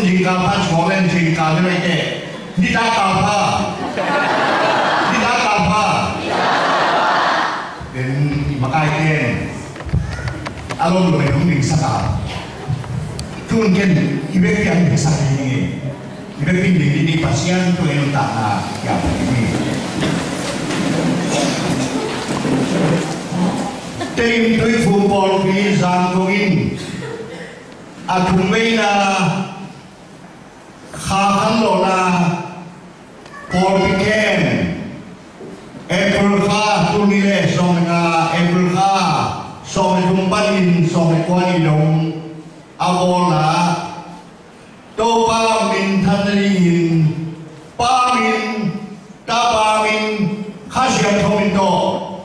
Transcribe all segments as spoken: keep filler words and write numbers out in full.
Zingkal pha ci mawk leng zingkal ni mai teh. Nitak kal pha. Nitak kal pha. Ken i makaite in a lomlom in hong dingsak a, tun ken i bek piang dingsak ding hi. I bek piang ding hi. Pasian tungah i nuntakna kiam ding hi. Tedim Tuiphum pawlpi Zangkong in a thumveina kha khanlawhna pawlpi camp, April kha, tuni le sawm le nga April kha, sawm le thum panin sawm le kua ni dong a bawlna, Topa minthanna dingin Pa min, Tapa min, Kha Siangtho min tawh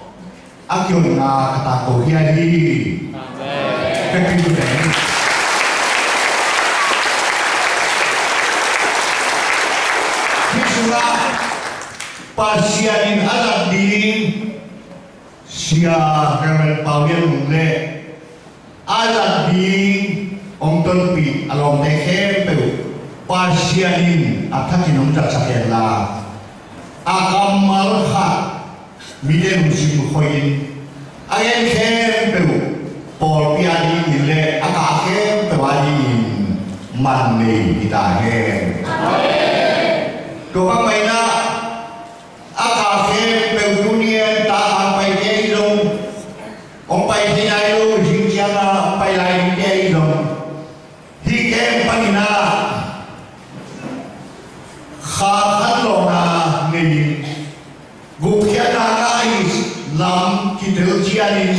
a kihonna ka takto hi a hi. Amen. Pekpin tu teng. Hih sungah Pasian in a zat ding Sia Reverend Pau Lian Lung le a zat ding hong tonpih a lawmte khempeuh Pasian in a thakin hong zatsak hen la, a kammal khat mite lungsim khoih in a gen khempeuh pawlpi a dingin le a kah khempeuh a dingin man nei hi ta hen. Tua bang mah in ah a kah khempeuh tuni-in takhang paite ahi zong, hong pai thei nai lo, zing ciangin hong pai lai dingte ahi zong, hih camp panin ah kha khanlawhna nei in, gupkhiatna ngai lam kitel ciangin,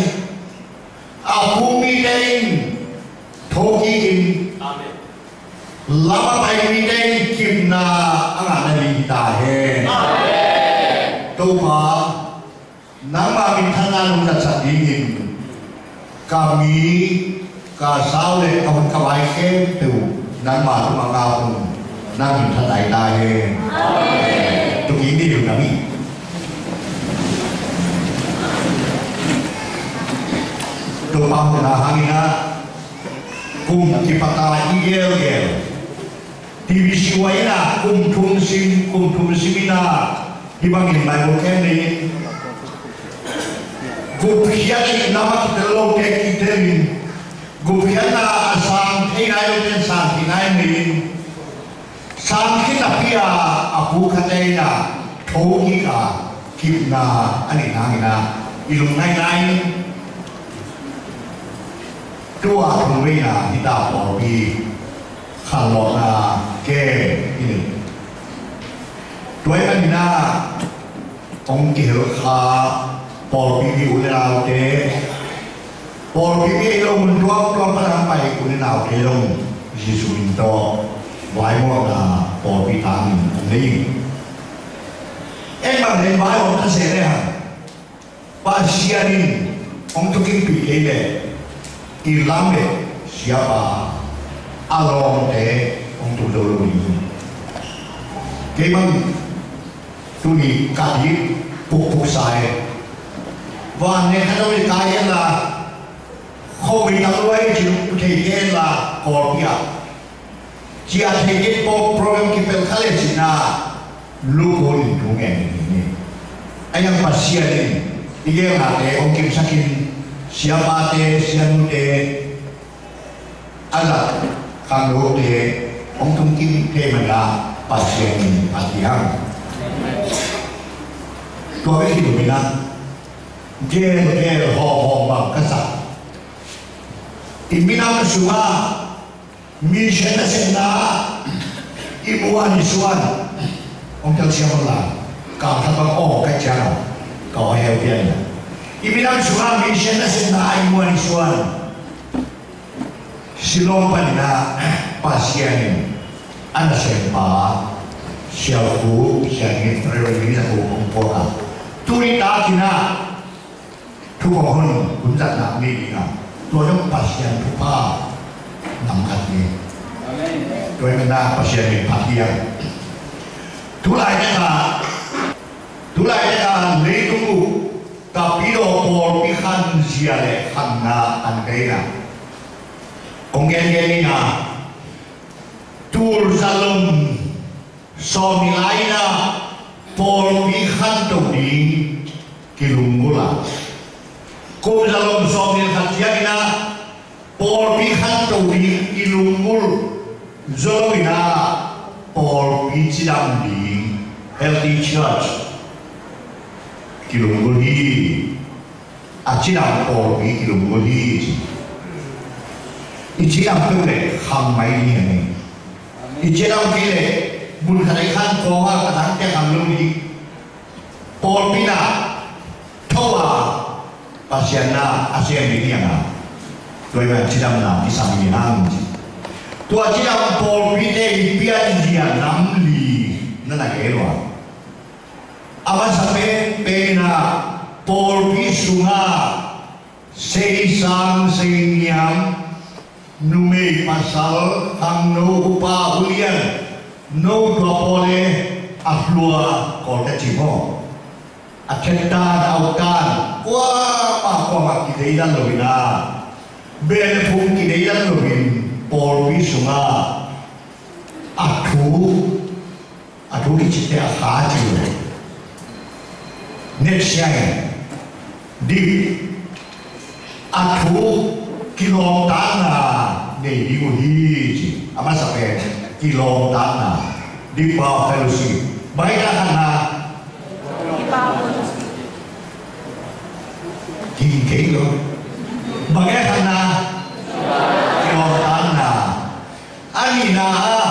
a pum mite in thokik in, Amen. Lam a pai mite in kipna a ngah nading hi ta hen. Amen. Topa, nangma minthanna nong zatsak dingin ka mi, ka sau le ka hun ka vai khempeuh nangma tungah ngap un, nang minthanna hi ta hen. Amen. Tukin ni lungdam hi. Topa hong na hangin ah kum kipata i gelgel T V C Y in ah kum thum sim, kum thum sim in ah hih bangin Bible camp nei in, gupkhiat a lam a kitel lote kitel in, gupkhiatna a sang thei nai lote sang thei nai nei in, sang khit napi a a phukhate in ah thokik a kipna a neih nangin ah i lungngaih nai in, tua thumveina hita pawlpi khanlawhna camp hi ni. Tua ahih manin ah hong kihel kha pawlpi mi u le naute, pawlpi mi ei lo mun tuamtuam pan a hong pai u le naute zong Jesuh min tawh vaimawhna pawlpi tangin hong nei in. En bang den vai hong kha se le hang Pasian in hong thukimpih kei leh i lam le siapa a lawmte hong tung zo lo ding hi. Kei bang tuni ka dip pukpuk sa e. Van ne kha lo i kai hen la, khuavei tak luai cin thei hen la, Kawlpi ah cia thei kei po program kipel kha le cihna lukun in thu ngen ding hi. A yang Pasian in i gelnate hong kimsak in, siapate, sianute, a zat khangnote hong tung kim thei man la Pasian in a thiang. Tua bek hi lo mi na, gel gel hawh hawh bang ka sa. I minam sungah mission nasepna i muan i suan hong telsiam hon la, kal khat bang aw ka ciang a ka aw heu pian. I minam sungah mission nasepna i muan i suan Shillong panin ah Pasian in a nasempa Sial Khup, Sial Ngit, Reverend Ngit a khup hong puak a, tuni takin ah thu kong hun hun zatna mi ding a, tua zong Pasian thupha nam khat hi. Amen. Tua ahih manin ah Pasian min phat hi a. Tulai teng ah, tulai teng ah leitung uh Tapidaw pawlpi khan zia le khanna an kei na. Kong gen gen ni na. Tul zalom sawmnih lai-in ah pawlpi khanto ding kilunggulh a, kum zalom sawmnih khat ciangin ah pawlpi khanto ding kilunggulh zo loin ah pawlpi cidam ding, healthy church, kilunggulh hi. A cidam pawlpi kilunggulh hi ci. I cidam peuh leh khang mai ding hi. I cidam kei leh mun khat a i khan kawng a, ka dangte khang lo ding. Pawlpi na tho a, Pasian na a sem ding hi a, tua i man cidamna kisam hi hang ci. Tua cidam pawlpite i pianzia nam li na na gen uh a, a masa penpen in ah pawlpi sungah seisang seiniam, numei pasal, khangno, upa ulian, no tua pawl le a hlua kawlte cih maw, a thettan a uktan kuamah kuamah kideidan loin ah, beh le phung kideidan loin pawlpi sungah a thu, a thu kicitte a kha ci lo. Next year dip a thu kilawmtatna nei ding uh hi ci. A masa pen kilawmtatna, deeper fellowship. Bang hiam a khatna? Ging kei lo. Bang hiam a khatna? Kilawmtatna. A nihna ah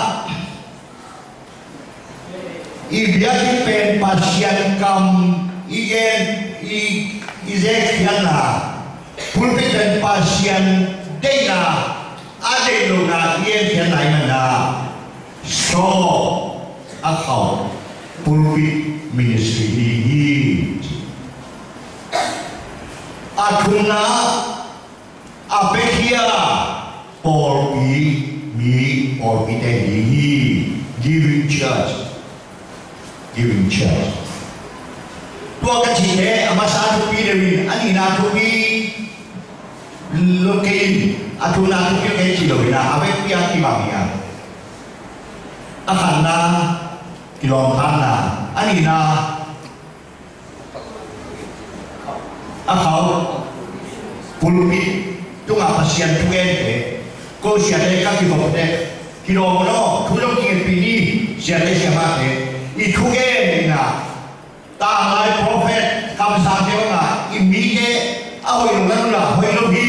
i biakinn pen Pasian kam i gen, i, i zekkhiatna, pulpit pen Pasian deihna a deih lohna i genkhiatna ahih manin ah, saw a khauh pulpit ministry hi hi. A thumna, a piakhia pawlpi, mi pawlpite hi hi. Giving church. Giving church. Tua ka cihte a masa thupi deuh in, a nihna thupi lo kei in, a thumna thupi lo kei ci loin ah, a vekpi a kibang hi a. A khatna kilawmtatna, a nihna a khauh pulpit tungah Pasian thugente, ko siate ka kivopte, kidawm un aw, thu zong kingetpih ni, siate siamahte, i thugen in ah, tanglai prophet, kamsangte bangah i mite a hoih lo na mun ah hoih lo hi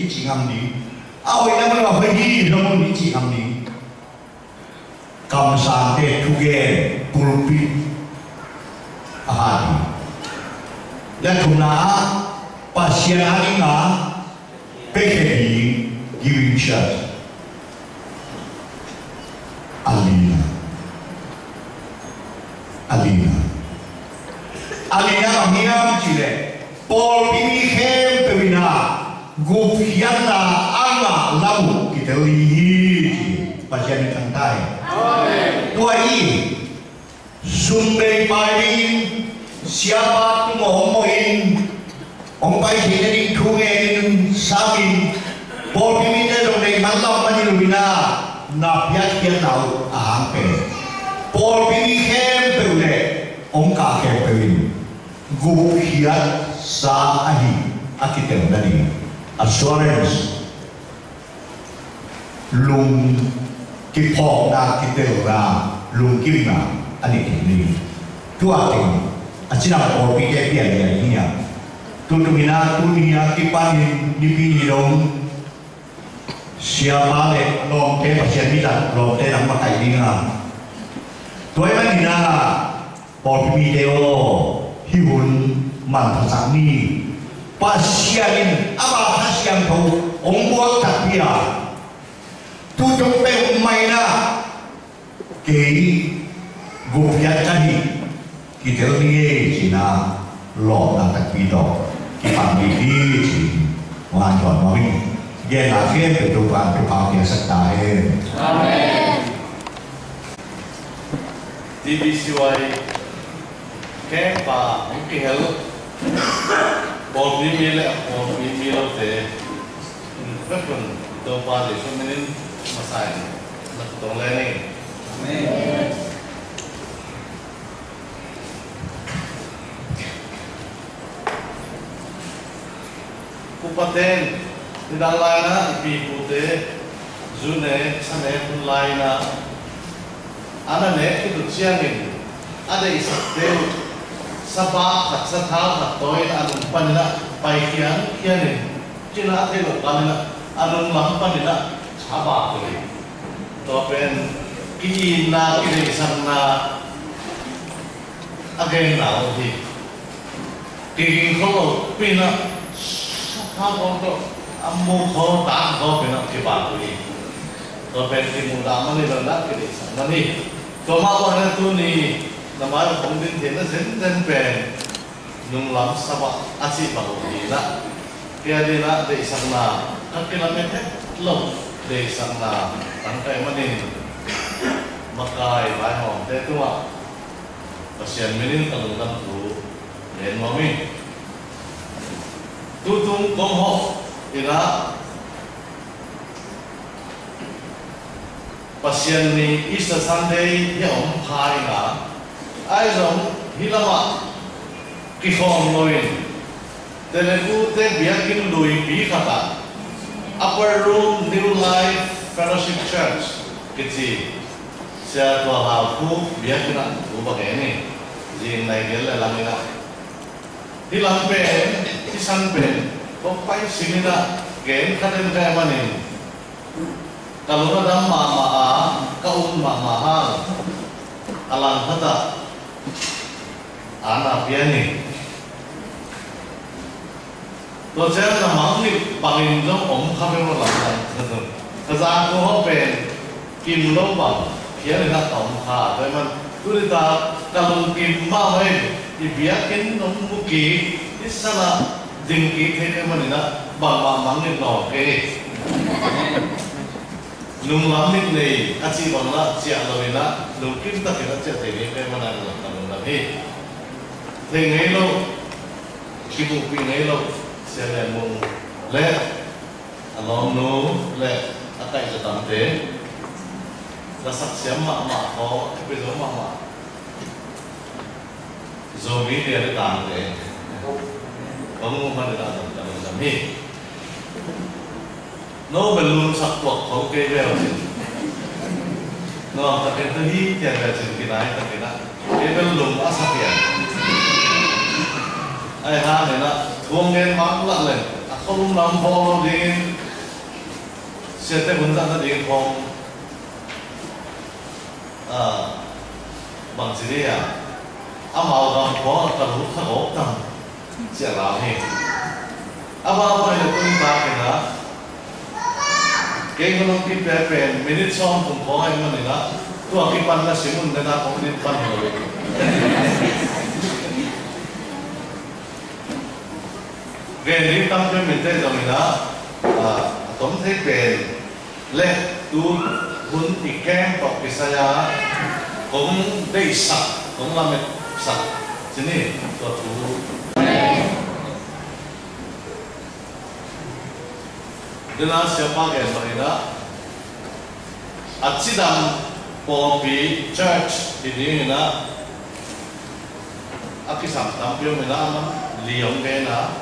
i cih ngam ding, a hoih na mun ah hoih hi lo mun i cih ngam ding. Kamsangte thugen pulpit a hat hi. Le thumna ah Pasian a ding a piakhia ding, giving church. A lina, a lina, a lina bang hiam cih leh, pawlpi mi khempeuh in ah gupkhiatna a ngah lam uh kitel ding hi ci. Pasian in thangta hen. Amen. Tua hi, sum bei pai dingin, siapa tung aw hong mawh in, hong pai theihna ding thu ngen in, sam in, pawlpi mite zong deih man lam man hi lo in ah, na piakkhiatna uh a hang pen pawlpi mi khempeuh le hong kah khempeuh in gupkhiatsa ahi a kitel nading, assurance, lung kiphawkna, kitelna, lungkimna a neih theih nading. Tua teng a cidam pawlpite pian lian hi a. Tutung in ah, tuni a kipanin Nipi ni dong siapa le lawmte, Pasian mi zat lawmte nang makaih ding a. Tua ahih manin ah, pawlpi mite aw, hih hun manphasak ni. Pasian in ama Kha Siangtho hong buak takpi a, tutung peuhmah in ah kei gupkhiat ka hi, kitel ning ei ci-in ah, lawpna takpi tawh kipan ding hi ci-in hong hanthawn nuam ing. Genna khempeuh Topa'n thupha piaksak ta hen. Amen. T B C Y khempeuh hong kihel pawlpi mi le a pawlpi mi lote in vekun Topa Jesuh minin masa in. Tong le ning. Amen. Upaten, nidang laina i pipute zu nek sa nek hun laina a na nek khit uh ciangin a deihsakte uh sabak khat sathau khat tawh in a nung panin ah pai khiankhian in, cina a theih loh panin ah a nung lam panin ah thabak uh hi. Tua pen ki-itna kideihsakna a genna uh hi. Kiging khol lo pi-in ah sathau kong tawh a mu khaw tak khaw pi-in ah kibak uh hi. Tua pen kimuhdah man hi lo in ah kideihsak man hi. Tua mah bangin ah tuni na mai-ah hong din theihna zenzen pen nunglam sabak a cih bang uh hi in ah, kei adingin ah deihsakna ka kilamet het lo, deihsakna tangkai manin makai vaihawmte tungah Pasian minin ka lungdam thu gen nuam hi. Tutung kong hawh in ah Pasian ni Easter Sunday hi a om kha in ah, ahi zong hih lamah kikhawm lo in Telugu te biakinn luipi khat ah Upper Room New Life Fellowship Church kici Sia Tua Hau Khup biakinn ah thu va gen hi. Zing nai gel le lang in ah, hih lam pen, hih san pen kong pai sim in ah gen kha den ka hih manin ka lung a dam mahmah a, ka ut mahmah hang a langkhat ah an a pian hi. Tua ciang na mangngilh bangin zong om kha ve maw lamdang. Ka zak ko hawh pen kim lo bang phial in ah ka om kha. Tua ahih man tuni ta ka lungkim mahmah in, i biakinn nong mu kik, i san ah ding kik thei ka hih manin ah bangmah mangngilh nawn kei. Nunglam mit nei a cih bang lah ciah lo in ah, lungkim takin a ciah thei ding ka hih manin ah ka lungdam hi. Thei ngei lo, kimuhpih ngei lo Sia Lian Mung le a lawmnu le a kaihza tamte, lasak siam mahmah khawng, a kipia zo mahmah Zomi Lia le tangte, kong muh man in ah zong ka lungdam hi. No bel lum sak tuak khol kei bel cin. No, takin tu hi tiang bel cin kinai takin ah. Kei bel lum a sak hian. Ai hang in ah, thuang ngen mak lah leng a kholum lam phaw lo dingin, siate hun zahna ding khawng, ah, bangci dih ah, amau gam khawng ah ka lut kha gawp tam ci a lau hi. A vang pai le tun takin ah, kei hun hong kipia pen minute sawm kum khawng ahih manin ah, tua kipan na sim un den ah kong din pan hi lo hi. Gen ding tampi om in teh zongin ah, ah, a tom thei pen le tu hun i kem tawh kisai a kong deihsak, kong lametsak ci ni, tua thu. Dena siapa gen bangin ah, a cidam pawlpi, church hi dingin ah a kisam tampi om in ah, a man li om gen a.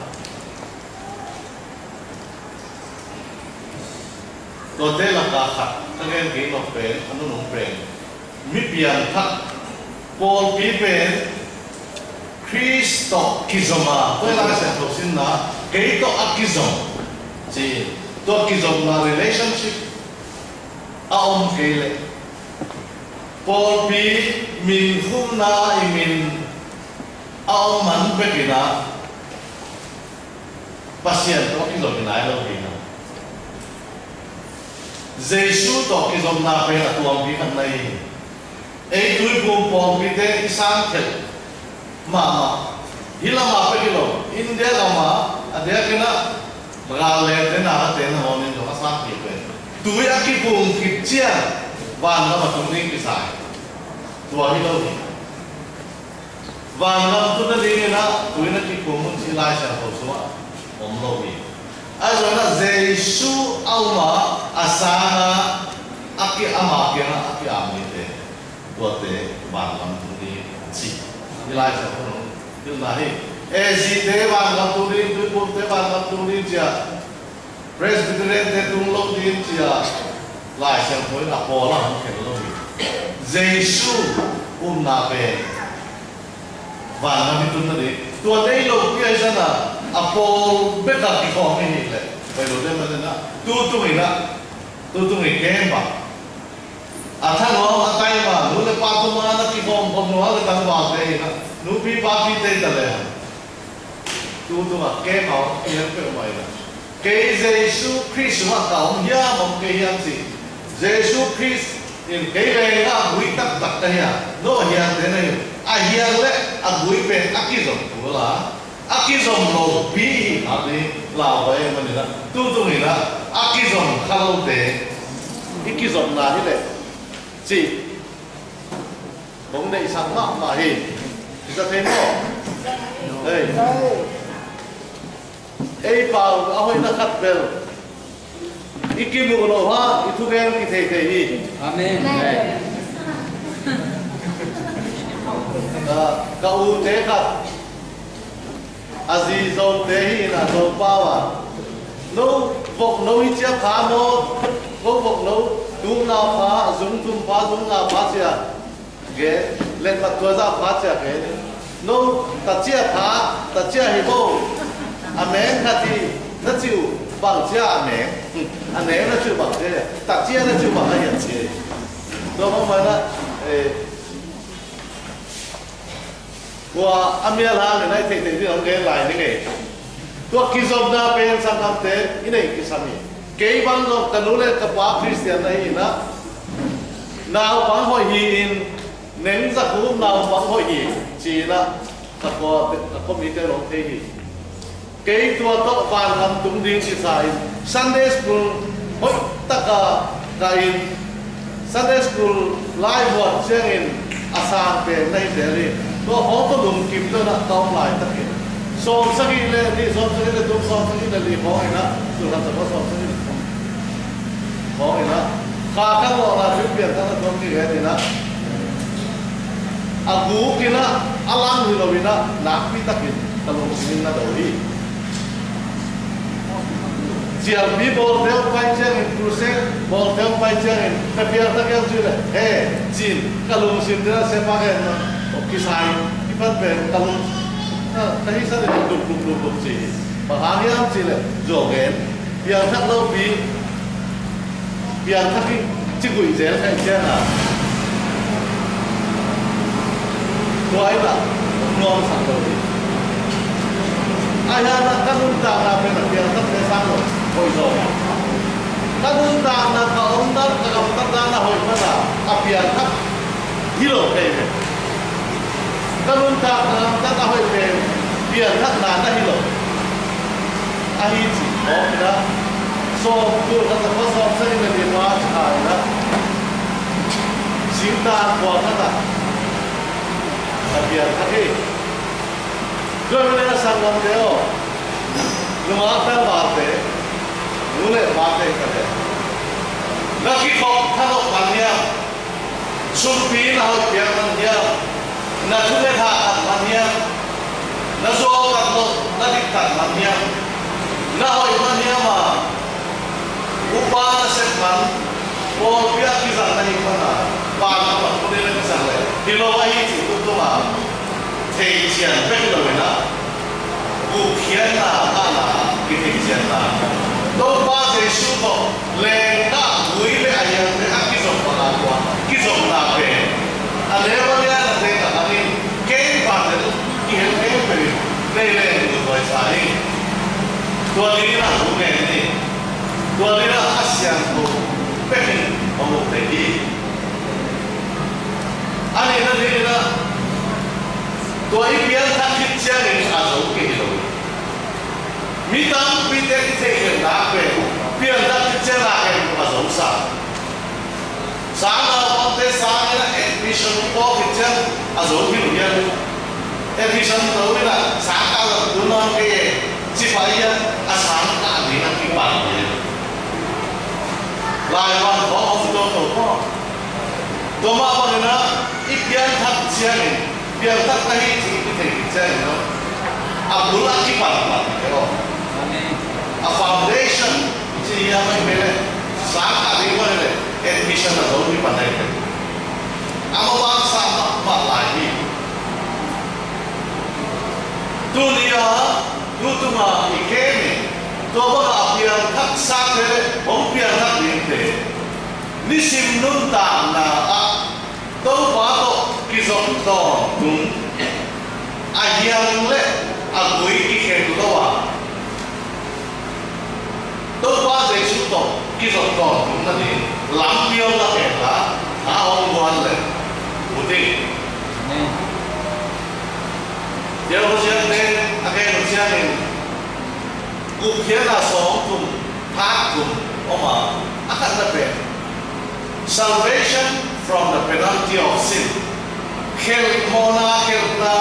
Tuate lakah khat ka gen kei nop pen, a nunung pen, mi piangthak, pawlpi pen Khrist tawh kizom a, tua Lai Siangtho simna, kei tawh a kizom ci. Tua kizomna relationship a om kei leh, pawlpi min khumna i min a om man bekin ah, Pasian tawh kizom hi nai lo hi na. Jesu tawh kizomna pen a tuampi khat na hi. Ei Tuiphum pawlpite i sang khelh mahmah. Hih lamah pek hi lo, India lamah a diakin ah Gallete, Naga te nangawn in zong a sang kik pen, tui a kiphum khit ciang vangam a tung ding kisai. Tua hi lo hi. Vangam tun nadingin ah tui na kiphum un cih Lai Siangtho sungah om lo hi. Ahi zongin ah Jesu a um a, a sang a, a Ki ama kiangah a ki-am mite, tuate vangam tung ding ci. I Lai Siangtho hong hilhna hi. AG te vangam tung ding, Tuiphumte vangam tung ding ci a, Presbyterian te tung lo ding ci a, Lai Siangtho in a pawl a hong khen lo hi. Jesu upna pen vangam i tunna ding. Tua nei lo pi a i zan a, a pawl bek a kikhawm i hih leh, pai lo deuh manin ah, tu tung in ah, tu tung i kem bang, a thanuam a taima, nu le pa tuma na kikhawm khawm nua le tangvalte in ah, nupi papi te ta le hang, tu tung a kem a, i hel peuhmah in ah, kei Jesu Khrist sungah ka om hiam, om kei hiam ci. Jesu Khrist in kei lengah gui taktak ka hi a, no a hiangte na hi uh. A hiang le a gui pen a kizom kul a, a kizom lopi hi kha ding lau pai manin ah, tu tung in ah a kizom kha lote i kizopna hi leh cih hong deihsak mahmah hi. Kisa thei maw? Hei. Ei pau a hoihna khat bel i kimuh loh hang i thugen kithei thei hi. Amen. Amen. Ka, ka ute khat a zi Zote hi in a, Zo pau a, no vok no hi cia pha maw, ko vok no tumna pha, zung thum pha, zung nga pha cia gen, letmat tua zah pha cia gen. No, tacia pha, tacia hi bo. A meng khat hi, na ci uh bang cia a meng. A meng na ci uh bang cia, tacia na ci uh bang a hiat cia. Tua bang mana, eh, tua a mial hang in a i theih theih ding hong gen lai ni ngei. Tua kizopna pen sanggamte i neih kisam hi. Kei bang zong ka nu le ka pa Khristian na hi in ah, naupang hoih hi in, neng za khum naupang hoih hi ci in ah, ka khua, ka khuamite lawng thei hi. Kei tua tawh vangam tung ding kisa in Sunday school hoih taka ka in, Sunday school lai muat ciangin a sang pen na hi zel hi. Tua khawng tawh lungkim tawh na ka om laitakin, sawm sagih le nih, sawm sagih le thum, sawm sagih le li khawng in ah, tul khat tawh sawm sagih le thum khawng in ah, kha ka ngawhna thil piangthak na tuam kigen in ah, a guk in ah, a lang hi lo in ah, nakpi takin ka lungsim in na do hi. Cialpi bawlte hong pai ciangin, crusade bawlte hong pai ciangin, ka piangthak hiam cih leh, he, ci-in ka lungsim in ah, sepa gen na, kisai, kipan pen ka lung, ka, ka hihsan in ah, duk, duk, duk, duk ci hi. Bang hang hiam cih leh, zuau gen, piangthak lopi, piangthak hi ci guih zel ka hih ciangin, tua in ah nuamsak lo hi. Ahi hangin ah ka nuntakna pen a piangthakte sang lo hoih zaw hi. Ka nuntakna, ka omdan, ka gamtatdan a hoih man a, a piangthak hi lo kei ve. Ka nuntakna, ka gamtat a hoih pen piangthakna na hi lo. Ahi ci mawk in ah, sawm, tul khat za kua sawm sagih le li ma ci kha in ah, singtang kua khat ah ka piangthak hi. Tua hi leh a sanggamte aw, nungak tangvalte, nu le pate ka le, na kikhop thanuam man hiam, sumpi na hoih piak man hiam, na thungetna khat man hiam, na zuau tak loh, na diktak man hiam, na hoih man hiam a, upa na sep man, pawlpi ah kizang na hih man a, van a man pun in na kizang leh hi lo ahi cih tuk tung a, theisiam bek hi lo in ah, gupkhiatna mahmah kitheihsiamna. Topa Jesu tawh lenggah gui le a hiangte a kizop bang a, tua kizopna pen a neu a lian a te ka hangin kei pate kihel kei peuh in nei leng duhhuai sa hi. Tua dingin ah thu ngen ni. Tua dingin ah a siangtho pek in hong uk thei hi. A nihna dingin ah, tua i pianthak khit ciangin a zo kei hi lo hi. Mi tampite i theih loh nak pen pianthak khit ciang a en a zo sa. Sang naupangte sangin ah admission i pawk khit ciang a zo hi lo hi. Admission to in ah sang kah zat tu nawn kei e ci pah in ah, a sang kah ding a kipan hi. Laivan khawng hong Tua mah bangin ah i pianthak ciangin, pianthak na hi ci i kithei khit ciangin ah, a bul a kipanpan hi lo. A foundation ci hi a, mah hi leh sangkah ding mah hi leh admission a zo hi pan hi leh, a mah bang sa mahmah lai hi. Tuni a, tu tungah i kem in, tua bangah a pianthak sangte, hong pianthak dingte, nisim nuntakna ah Topa tawh kizom tawntung, a hiang le a gui kikhen lo a, Topa Jesuh tawh kizom tawntung nading lampi hong la khen la, a hong guan le ut ing. Amen. Theologian te a gen uh ciangin, gupkhiatna sawm thum, thak thum om a, a khatna pen salvation from the penalty of sin. Khelh mawhna, khelhna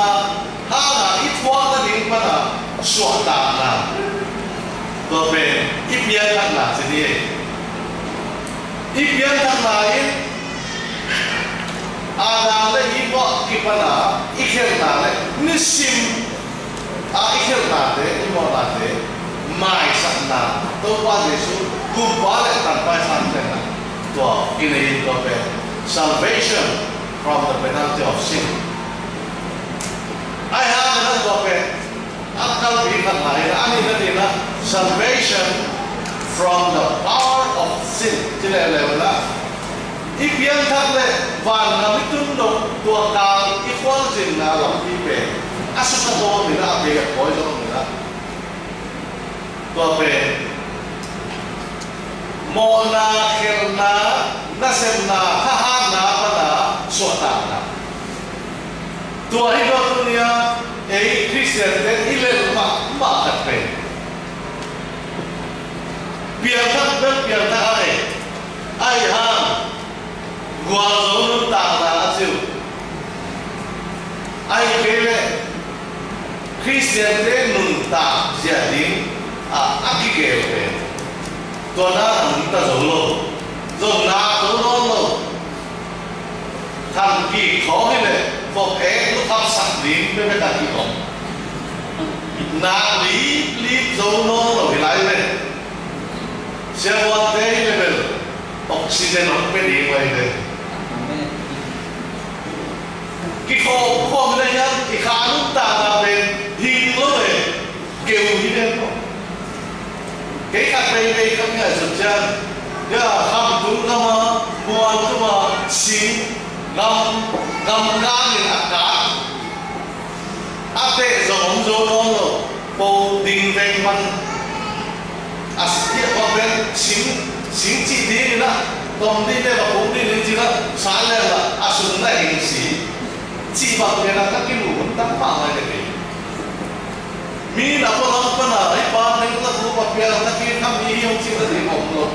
hanga i thuak nading pana suahtakna. Tua pen i pianthakna ci ni. I pianthakna in Adam le Eve a kipana i khelhna le nisim a i khelhnate, i mawhnate maisakna, Topa Jesuh kumpa le tanpa i sankhia, tua i nei in, tua pen salvation from the penalty of sin. Ai ha na tua pen a kalpi khat lai, a nihna dingin ah salvation from the power of sin ci leuleu in ah, i pianthak le vangam i tun dong tua kal i khualzinna lampi pen a suk a tawm in ah, a pek a pawi zong in ah, tua pen mawhna, khelhna, nasepna, thahatna pana suahtakna. Tua hi lo tuni a ei Khristian te i lel mahmah khat pen piangthak bel piangthak a, ei, ai hang gualzo nuntakna a ci uh. Ahih kei leh Khristiante nuntak zia ding a, a kigel pen tua na nuntak zo lo, zo na zo nawn lo. Khan kik khawng hi leh vok ek lukhap sak ding peuhpeuh khan kik om. Nak liplip zo nawn lo hi lai ve. Siavuante hi leh bel oxygen hong pia ding vai ve. Kikhawm khawm hi leh hiam i kha nuntakna pen hing lo e. Keu hi ve maw. Kei khat veivei ka ngaihsut ciang, ya, khamtung gam a, muan tum a, sing, gam, gam kang in a kak, a teh zong om zo nawn lo, po ding veng pan a si, a pen sing, sing cih ding in a, tom ding le va pung ding in cih a, sa lel a, a sung na hing si, cih bang pen a ka kilu hun tam pah ngai le kei. Mi na pua lam pana i pa neng la thu pa piang ta ki kham hi hi hong cih ta ding om lo.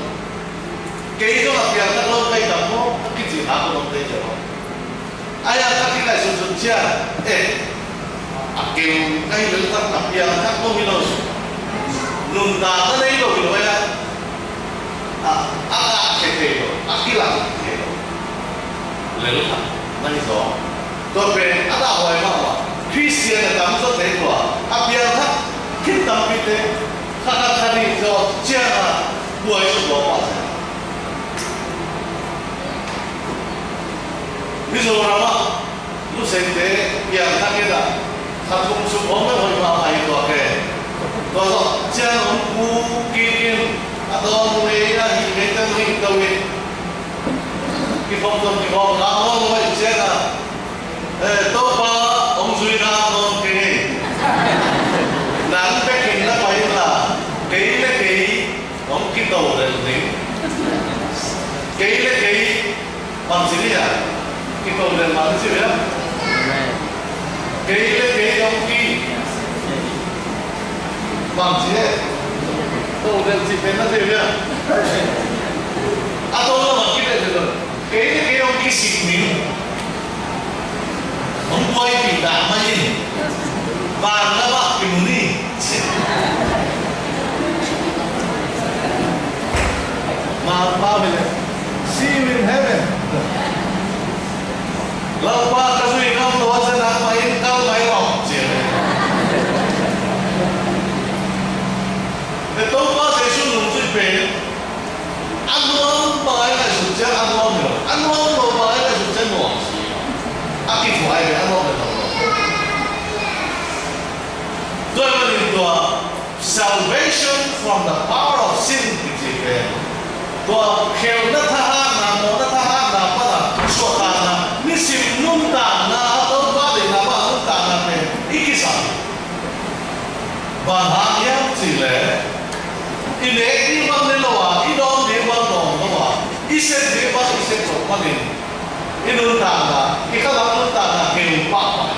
Kei zong a piang ta lo kai tam maw, a kici ha ko lo kei zong. Ai a ka ki kai sun sun cia. Eh, a keu kai lel ta a piang ta ko hi lo. Nuntak ta nei lo hi lo ya. A, a ngah khia thei lo, a kilak khia thei lo. Lel khat na hi zaw. Tua pen a dahhuai mahmah. Khristian a tam zaw thei tua, a piangthak khin tampite kha khat kha nih zaw ciang a buai zaw tua pah. Mizoram ah Lusengte piangthak in a, kha thum sung hong bel hoih mahmah hi tuak e. Tua zawh ciang hong pu kik in, a dawng ngei a hih ngei teng hing to in, kikhop zong kikhop ngam lo lo ahih ciang a, eh, Topa hong zui ngam nawn kei. Nang bekin na pai inla, kei le kei hong kito lel ding. Kei le kei bang ci ding a, kito lel bang ci ding a. Kei le kei hong ki bang ci e. To lel ci pen na ci ding a. A to lo bang ki lel lel. Kei le kei hong kisik ning. Hong buaipih dah mai in. Vanlam ah kimu ni. Ma, ma, mele. See you in heaven. Lalpa ka zui ngam lo a, sa nangmah in kal mai lo, ci. Topa Jesu nungzui pen a nuam bang a i ngaihsut ciang a nuam hi lo, a nuam lo bang a i ngaihsut ciang nuam. A kithuah hi ve, a nuam lo bang lo. Tua ahih manin tua salvation from the power of sin kici pen, tua khelhna thahatna, mawhna thahatna pana suahtakna, nisim nuntakna, Topa deihna pana nuntakna pen i kisam. Bang hang hiam cih leh, i nek ding bang ne lo a, i dawn ding bang dawn lo a, i sep ding bang i sep zo panin, i nuntakna, i khalam nuntakna keu pahpah.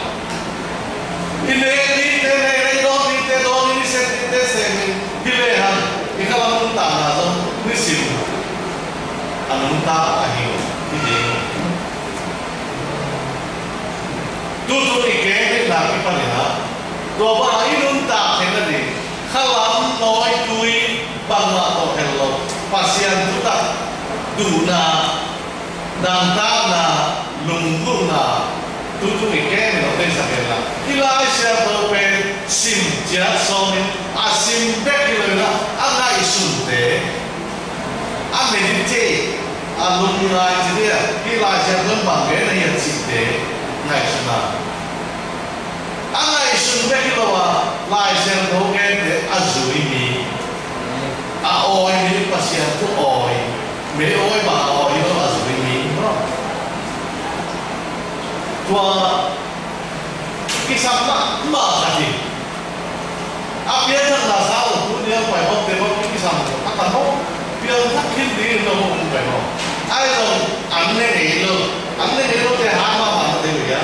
I nek dingte nek in, i dawn dingte dawn in, i sep dingte sep in, hi lehang i khalam nuntakna zong nisim a nuntak ahi hi ding. Tutung i kengkhiatna kipanin ah, tua bang i nuntak theihna ding, khalam nawitui bangmah tawh hel lo, Pasian thutak, duhna, dangtakna, lunggulhna, tutung i kengin a peisak hen la, i Lai Siangtho pen sim ciat sawmin, a sim bek hi lo in ah, a ngaihsunte, a meditate, a lungngai ci dia, hih Lai Siangtho in bang gen ahi a cihte ngaihsun a, a ngaihsun bek hi lo a, Lai Siangtho gente a zui mi, a awi mi, Pasian thu awi, mei awi bang a awi hi lo, a zui mi, maw? Tua kisam mahmah khat hi. A pianthakna sang lo, tuni a pai bawmte bawm i kisam lo, a tam maw? Pianthak khin ding in lo hong pai maw? Ahi zong an ne ngei lo, an ne ngei lote hat mahmah na thei uh hia?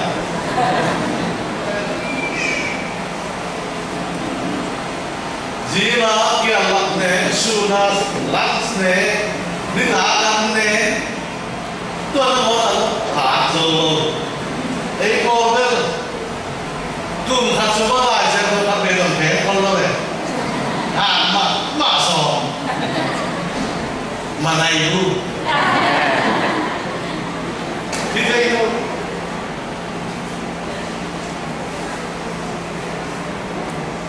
Zing a kiangah ne, sun a lunch ne, nitak an ne, tua na mawh a lo, hat zo lo. Ei pawl bel kum khat sung a Lai Siangtho khat vei zong pheng khol lo e. Hat mahmah sawm. Manai bu. Hi thei lo.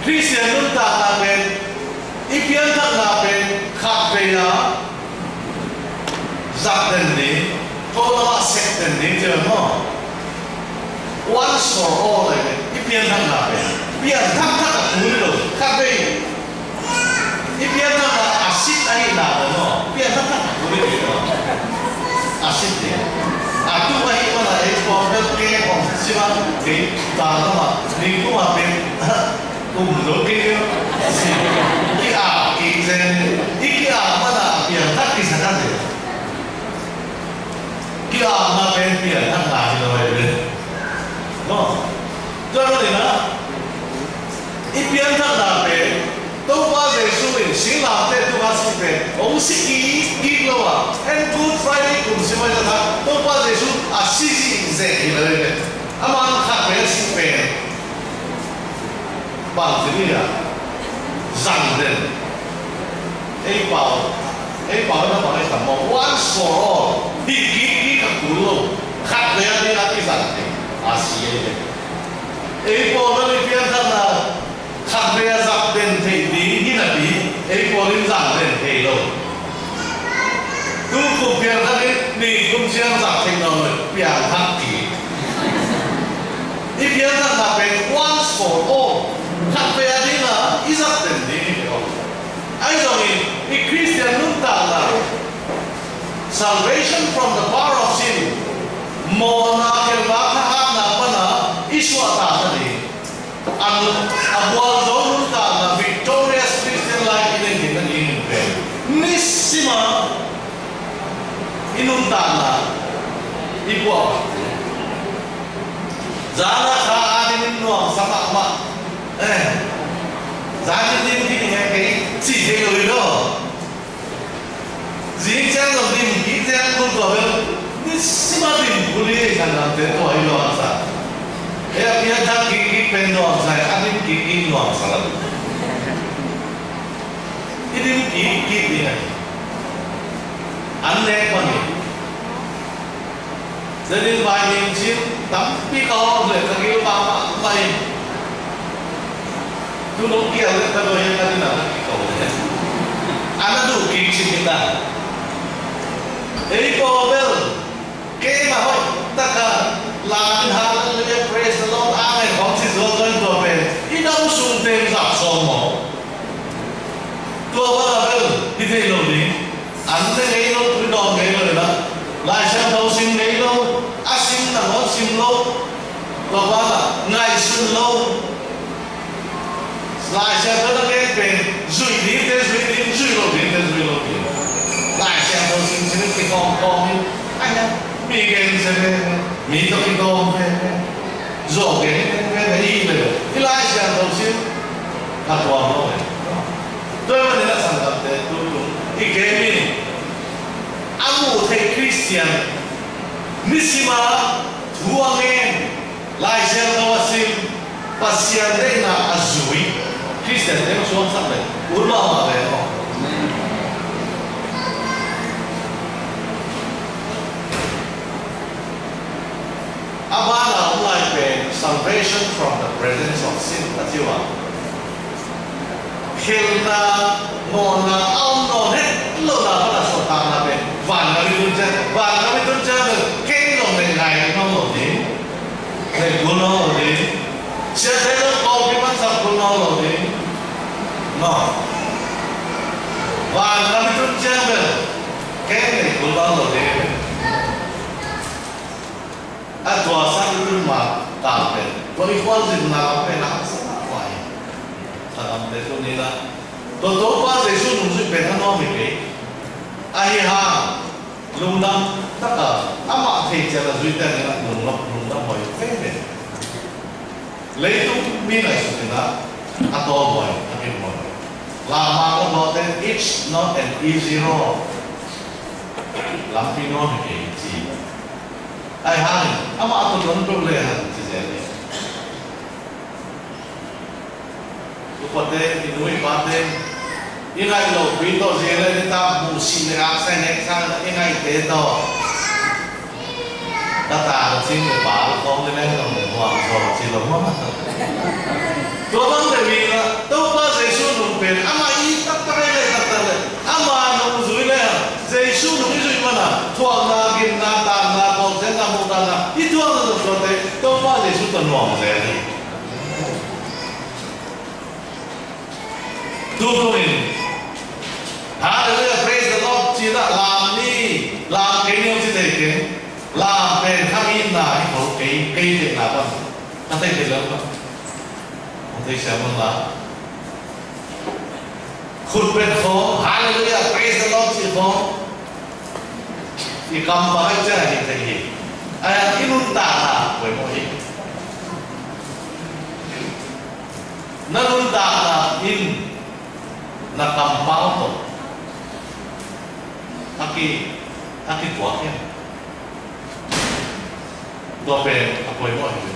Khristian nuntakna pen, i pianthakna pen khatvei a zat den ding, ko lamah sep den ding ci maw? Once for all, i pianthakna pen pianthak thak a kul lo, khatvei. I pianthakna a sit ahihna pen maw, pianthak thak a kul lo. A sit ding. A tu ahih mana ei pawl bel kei hong si bang kei ta lamah, ni kuma pen um lo kei lio. Ki-ap kik zen. I ki-ap mana pianthak kisak a zen. Ki-apna pen pianthakna hi lo hi ve. Maw? Tua ahih manin ah, i pianthakna pen Topa Jesu in singlamteh tungah a sih pen hong si kik lo a, en Good Friday kum si mai taktak Topa Jesu a si zihziah hi lo hi ve. Aman khatvei a sih pen bang ci ding a, zang den. Ei pau, ei pau na pau ei tam maw, once for all. Hi kik kik a kul lo. Khatvei a ding a kizang thei a si ei ve. Ei pawl bel i pianthakna khatvei a zat den theih ding hi napi, ei pawl in zang den thei lo. Tu kum pianthak in, ni kum ciang zat theih nawn lo, pianthak kik. I pianthakna pen once for all. Khatvei a ding a i zat den ding hi lo. Ahi zongin i Khristian nuntakna, salvation from the power of sin, mawhna khelhna thahatna pana i suahtakna ding, a, a bual zo nuntakna, victorious Christian life i neih theihna ding pen nisim a i nuntakna i puah. Zan a kha a ding in nuamsa mahmah. Eh, zan in ding khin hi nge kei, ci thei lo hi lo. Zing ciang zong dim kik ciang kul tua bel, nisim a dim kul hi ei, sanggamte, tua hi lo a sa. Ei a pianthak kik kik pen nuamsa, a dim kik kik nuamsa lo. I dim kik kik ding a hi. An nek bang hi. Zanin vai ning cin tampi ka hawm le ka gil mahmah hi. Tunung kial le ka doi ka dina ka kiko le. Ana duh kik cin kita. Ei ko bel. Keima hoih taka la in hallelujah, praise the Lord, amen khong ci zual zual tua pen i dam sung teng zak sawm maw? Tua bala bel hi thei lo ding. An ne ngei lo, tui dawm ngei lo ina. Lai Siangtho sim ngei lo, a sim nangawn sim lo. Tua bala ngaihsun lo. Lai Siangtho na gen pen zuih dingte zuih ding, zuih lo dingte zuih lo ding. Lai Siangtho sim sim in kikawm kawm in, ai ya, mi gen se ve ve, mi tawh kikawm ve ve, zawh gen ve ve ve, i le ve. I Lai Siangtho sim a tuam lo ve. Tua manin a sanggamte tutung i kem in a muh theih Khristian nisim a thu a ngen, Lai Siangtho a sim, Pasian deihna a zui Khristian te suaksak le ut mahmah ve maw? A bana om lai pen salvation from the presence of sin a ci uh a. Khelhna, mawhna a om nawn het lohna pana suahtakna pen vangam i tun ciang, vangam i tun ciang pen kei zong le ngai kul nawn lo ding, le kul nawn lo ding. Siate zong kawmpi mansak kul nawn lo ding. Maw, vangam i tun ciang pen kei le kul nawn lo ding. A tua sang i tun ma tang pen tua i khualzinna lam pen a haksa mah hi. Sanggamte, tuni-in ah tua Topa Jesu nungzuih pen a nuam hi kei. Ahi hang lungdam taka amah thei ciang a zuite adingin ah lungdam, lungdam huai veve. Leitung mi ngaihsut in ah a tawlhuai, a kimhuai. Lamang a tawlte, it's not an easy road. Lampi nuam hi kei ci. Ahi hangin amah a tawh tuan peuh le hang ci zel hi. Upate, i nu i pate, i ngaih lopi tawh zia le nitak buhsih le aksa hek sang i ngaihte tawh ka tangcing le pal khawng le leng ka hong huang zaw ci lo maw? Tua bang le mi na Topa Jesu nung pen amah i taktak le taktak le ama nung zui le Jesu nung i zuih mana thuakna, gimna, taakna, bawlsiatna, muhdahna i thuakna zong tuate Topa Jesu tawh nuam zel hi. Tutung in, Hallelujah, praise the Lord, ci-in ah lam ni, lam kei ni ci thei keng. Lam pen kha mi na hi ko kei, kei theihna bang. Ka thei thei lo bang. Ka thei siam bang la. Khut bet khawng, Hallelujah, praise the Lord, ci khawng. I kam bang ai cia hi thei hi. Ai, i nuntakna poimawh hi. Na nuntakna in na kampau tawh a ki, a kituak hiam? Tua pen a poimawh hi.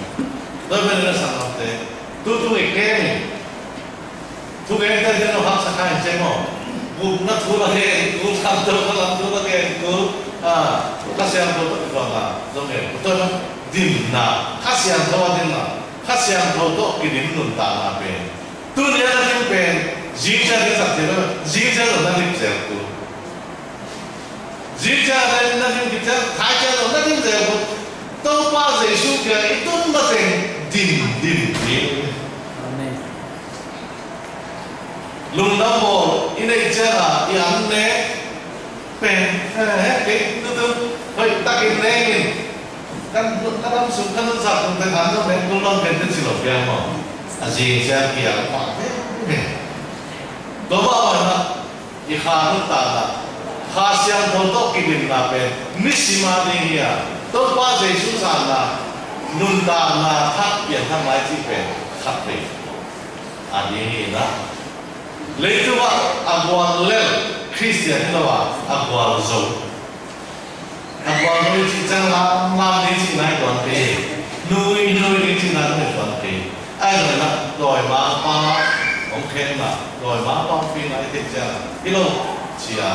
Tua pen na sanggamte, tutung i kem in thugente ding lo haksa kha in cem aw. Gupna thu la gen, gupna thu la gen, thu la gen, thu, a, Kha Siangtho tawh kituakna zong gen. Tua na dimna, Kha Siangtho a dimna. Kha Siangtho tawh kidim nuntakna pen. Tuni a na dim pen, zing ciang dim sak thei lo, zing ciang lo na dim zel kul. Zing ciang na dim zel kul, thai ciang lo na dim zel kul. Topa Jesu kiang i tun mateng dim, dim, dim. Amen. Lungdam bawl i neih ciangin i an ne pen, eh, eh, kei tutu hoih takin neng in. Kan, ka dam sung, ka nunsak sung te kan dam neng kul dam pen te ci lo piang maw. A zing ciang kiang pah pen pen. Tua mah bangin ah i kha nuntakna, Kha Siangtho tawh kidimna pen nisim a ding hi a, Topa Jesu sanna nuntakna thak pianthak lai cih pen khat vei a ding hi in ah. Leitungah a gual lel Khristian hi lo a, a gual zo. A gual zo i cih ciang lam, lam ding cihna hi tuan kei. Nui, nui ding cihna hi tuan kei. Ahi zongin ah dawimangpa hong khenna, dawimangpa hong pina i theih ciang hi lo ci-a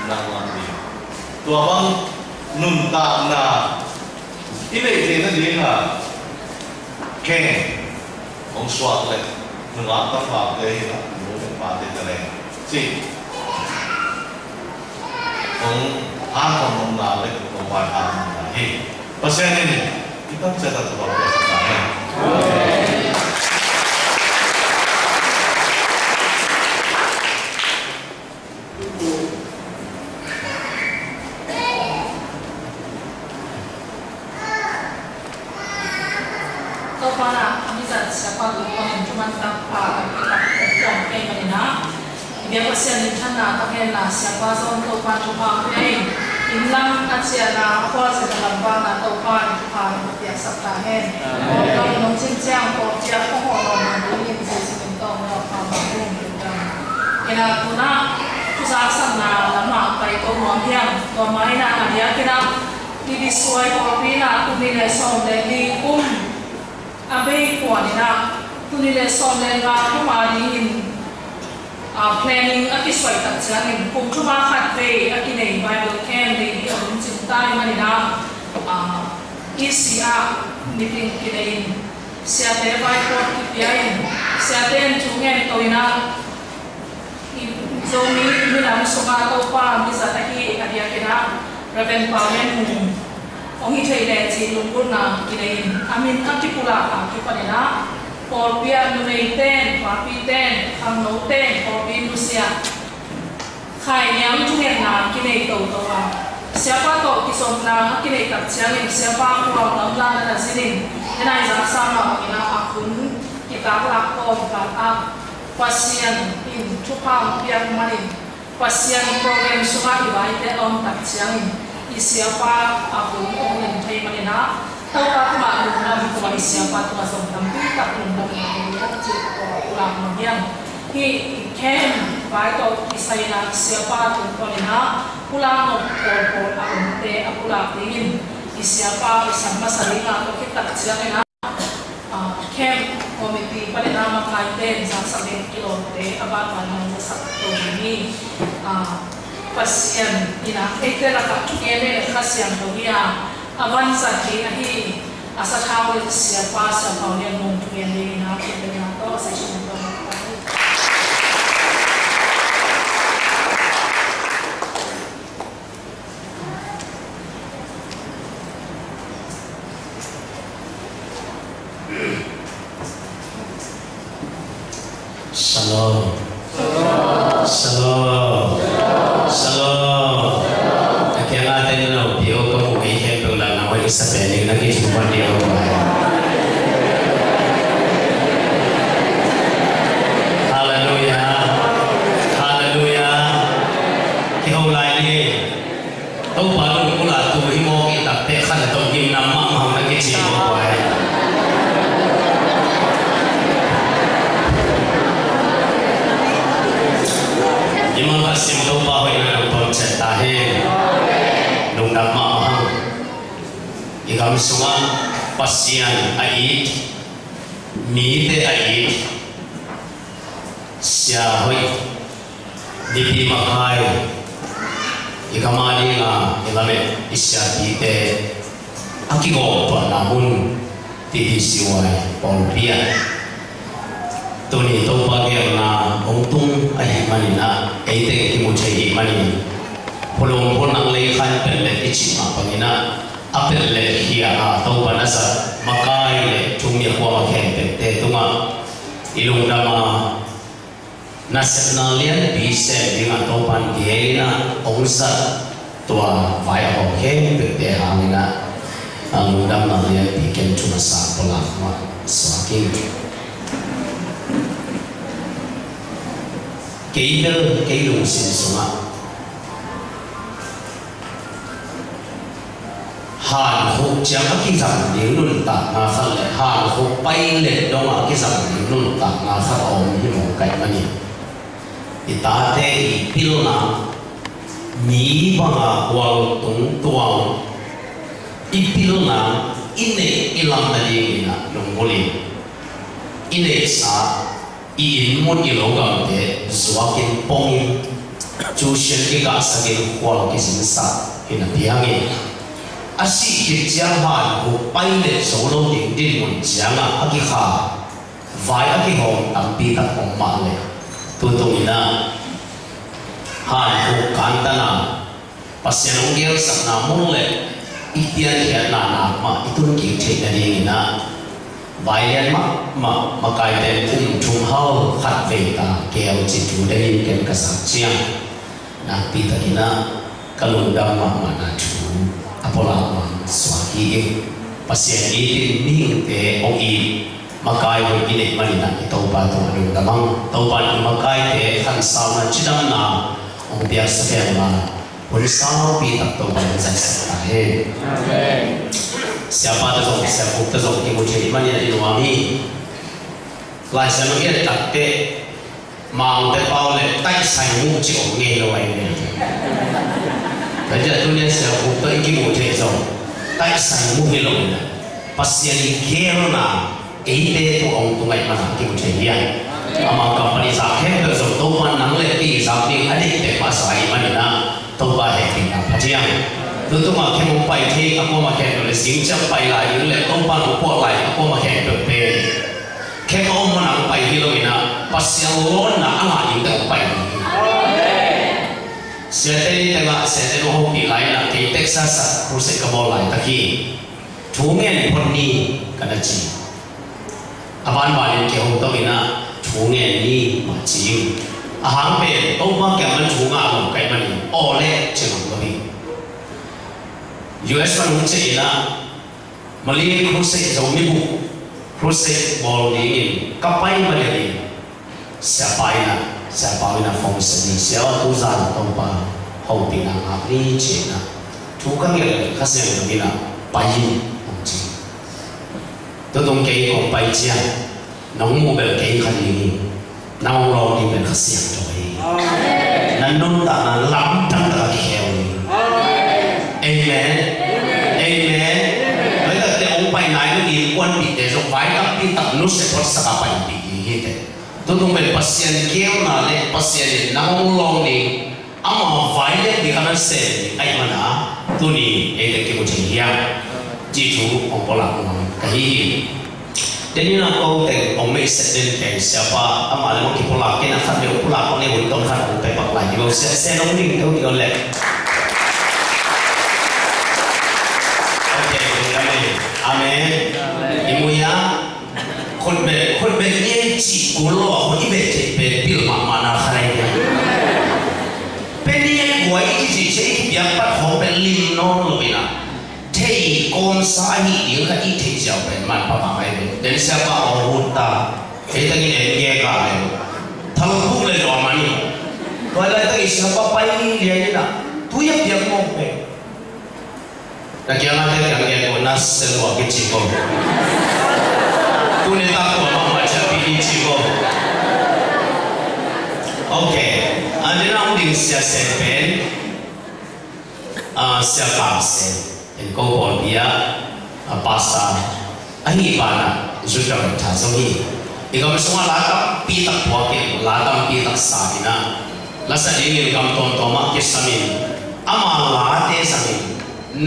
nang lam ding. Tua bang nuntakna I neih theihna dingah khen hong suak leh nungak tampakte hi a, nu le pate ta leng ci hong hanthawn nopna le hong vaikhak nopna hi. Pasian in i tamsia taktak a piaksak ta hen. Topa na a mizat siapa tung panin thuman takpa a kitak kong kei manin ah, i biak Pasian in thanna tak hen la siapa zong Topa thupha pia in, inn lam a ciahna a khualzin a lamvakna Topa in thupha piaksak ta hen. Amen. Kong nong cin ciang kong piak kong hawh lawmna dingin Jesu min tawh hong lawm pha mah ung. Ina tuna thuzaksakna lamah pai ko nuam hiam? Tua mah ina a diakin ah i bisuai pawlpi ina kum nih le sawm le li kum a bei kuan ina kum nih le sawm le nga kum a dingin, ah, planning a kisuai tak ciangin kum thum a khat vei a kinei Bible camp nei hi a hun cing ta i manin ah, ah, E C ah meeting kinei in siate vaikhak kipia in siate in thu ngen to ina Zomi minam sungah Topa mizat ahi a diakin ah Reverend Pau Lian Mung hong hi thei leh cih lunggulhna kinei in a min a kipulak a kipanin ah pawlpi ah numei ten, papi ten, khangno ten, pawlpi nusia Khai Niang thungetna kinei toto a, siapa tawh kizopna a kinei tak ciangin siapa khual gamla na na zinin, ena i zaksa mah bangin ah a hun kitak lak kawm khat ah Pasian in thupha hong piak manin Pasian program sungah i vaite a om tak ciangin i siapa a hun hong len thei manin ah Topa tungah lungdam, tua i siapa tungah zong tampi tak lungdam na hong lian cih tawh pulak nuam hiam? Hih i khem vai tawh kisai in ah siapa tungtawn in ah pulak nop pawlpawl a omte a pulak dingin i siapa i sam masa dingah tua khit tak ciangin ah, ah, camp committee panin ah makaite in zaksak ding kilawmte a banban hong zasak to ding hi. Ah, Pasian in ah eite lakah thugen le Kha Siangtho hi a, a vanzat hi ahi a sathau le siapa Sia Pau Lian Mung thugen dingin a thugenna tawh a session tawh. Shalom. Shalom. Shalom. A kiangah teng na upi o ka mu ei khempeuh lah na hoih sa pen ning na kithupan ding a. Halleluiah. Halleluiah. Kiho lai ni. Topa lungkul a tu hi mawk i takte khan tawh gimnam mahmah na kici mawk vai. I mangkhat sim Topa hoihna nang tawh ciat ta hi. Lungdam mahmah hang. I gam sungah Pasian a it, mite a it, sia hoih, mipi makai, i gam a dinga i lamet i siapite a kigawmtuahna hun T B C Y pawlpi ah tuni Topa geelna hong tung ahih manin ah eite kimu thei ahih manin phulung phulnang lei khan pellet i cih mah bangin ah a pellet khia a Topa na zat makai le thumia kuama khempeuhte tungah i lungdam a, nasepna lianpi sem dingah Topan geel in ah hong zat tua vai a hawk khempeuhte hangin ah a lungdamna lianpi ken thu masa pulak mah suak ing. Kei bel kei lungsim sungah hankhuk ciang a kizang ding nuntakna khat le hankhuk pai let dongah a kizang ding nuntakna khat a om hi mawk ahih manin i tate i pilna mi banga hual tung tuang i pilna i neih i lam nadingin ah lunggulh in i neihsa i inn mun i lo gamte zuakin pongin tuition i kahsakin khual kizinsak hi napi hangin A sih khit ciang hankhuk pai leh zo lo ding dinmun ciangah a kikha vai a kihawm tampi tak om mah leh, tu tunginah hankhuk kantana Pasian hong gelsakna mun leh i piankhiatna nak mah i tun kik theih nadinginah vai lian mahmah makaite kum thum hau khat vei ta keu ci thu dengin ken ka sak ciang nakpi takinah ka lungdam mahmahna thu a pulak mang suak hi ing. Pasian itin mihingte hong it makai hong i neih maninah i Topa tungah lungdam ang. Topa in i makaite khansauna cidamna hong piaksak hen la hun saupi tak Topa in zatsak ta hen. Amen. Siapa ta zong siapuk ta zong kimu thei maninah i nuam hi. Laisiam a ngiat takteh Mangte pau le taisai muh ci om ngei lo ahi ve. Tua ciah tuni a siakhuk tawh i kimuh theih zong taisai muh hi lo in a, Pasian i gelna eite tua hong tung ahih manin a kimuh thei hi a. Ama company zak khempeuh zong Topa nang le kei zak ding a deih pek masa ahih manin a Topa hehpihna pha ciang. Tu tungah khem hong pai thei a kuamah khempeuh le zing ciang pai lai ding le Topa hong puah lai a kuamah khempeuh pen khem a om mana hong pai hi lo in a, Pasian lawnna a ngah dingte hong pai ding hi. Siate ni tengah siate nu hopih lai in a, kei Texas ah crusade ka bawl laitak hi. Thu ngen phot ni ka na ci. A banbanin kei hong tawh in a, thu ngen ni mah ci in. A hang pen Topa kiang man thu ngah lo ka hih manin aw le ci ngam lo hi. U S man hong ciah in a, Malay crusade, Zomi buh crusade bawl dingin ka pai ma ding in, siapa in a, siapa in a phone sia ding, sia aw, tuzan Topa hopihna ngak ni ci in a, thu ka ngen Kha Siangtho in a, pai in hong ci. Tutung kei kong pai ciang nong muh bel kei kha ding hi. Nang hong lawng ding pen Kha Siangtho hi. Amen. Nan nuntakna lamdang taka kikheu hi. Amen. Amen. Amen. Amen. Tua hi takte hong pai nai lo ding kuanpihte zong vai tampi tak nusia photsak a paipih ding hi te. Tutung pen Pasian geelna le Pasian in nang hong lawng ding Ama vai lian ding a na sem ding ahih mana tuni eite kimu thei hiam? Cih thu hong pulak nuam ka hi hi. Denin a ko teng hong meihset den kei siapa amah le hong kipulak kei na khat vei hong pulak hong nei hun tong khat hong pe pak lai ding lo sia sen hong ding teu ding lo le. Ok, amen. Amen. I mui a Khutbet, khutbet ni ei cih kul lo a, khut i bet theih pen pil mahmah na kha nei dia. Pen ni ei guai i cih cia i kipiak pat khawng pen lim nawn lo ina. Thei kawmsa ahi ding kha i theih ziau pen manpha mahmah i pen. Den siapa aw hun ta. Thei tangin en nge ka le. Thal buk le zaw mani. Tuai lai tangin siapa pai ni lian ina. Tui a piak mawk pen. Na kiangah te kiang ngen ko na sel lua kici ko. Tuni tak tua mah mah cia pi kici ko. Ok. Ante na hong ding sia sen pen. Ah, sia kang sen. En ko pawlpi ah, ah, pastor. Ahi pana, zut ka bek tha zong hi. I gam sungah la tampi tak puak in, la tampi tak sa in a. La sa dingin gam tuamtuam ah kisam in, ama late zang in,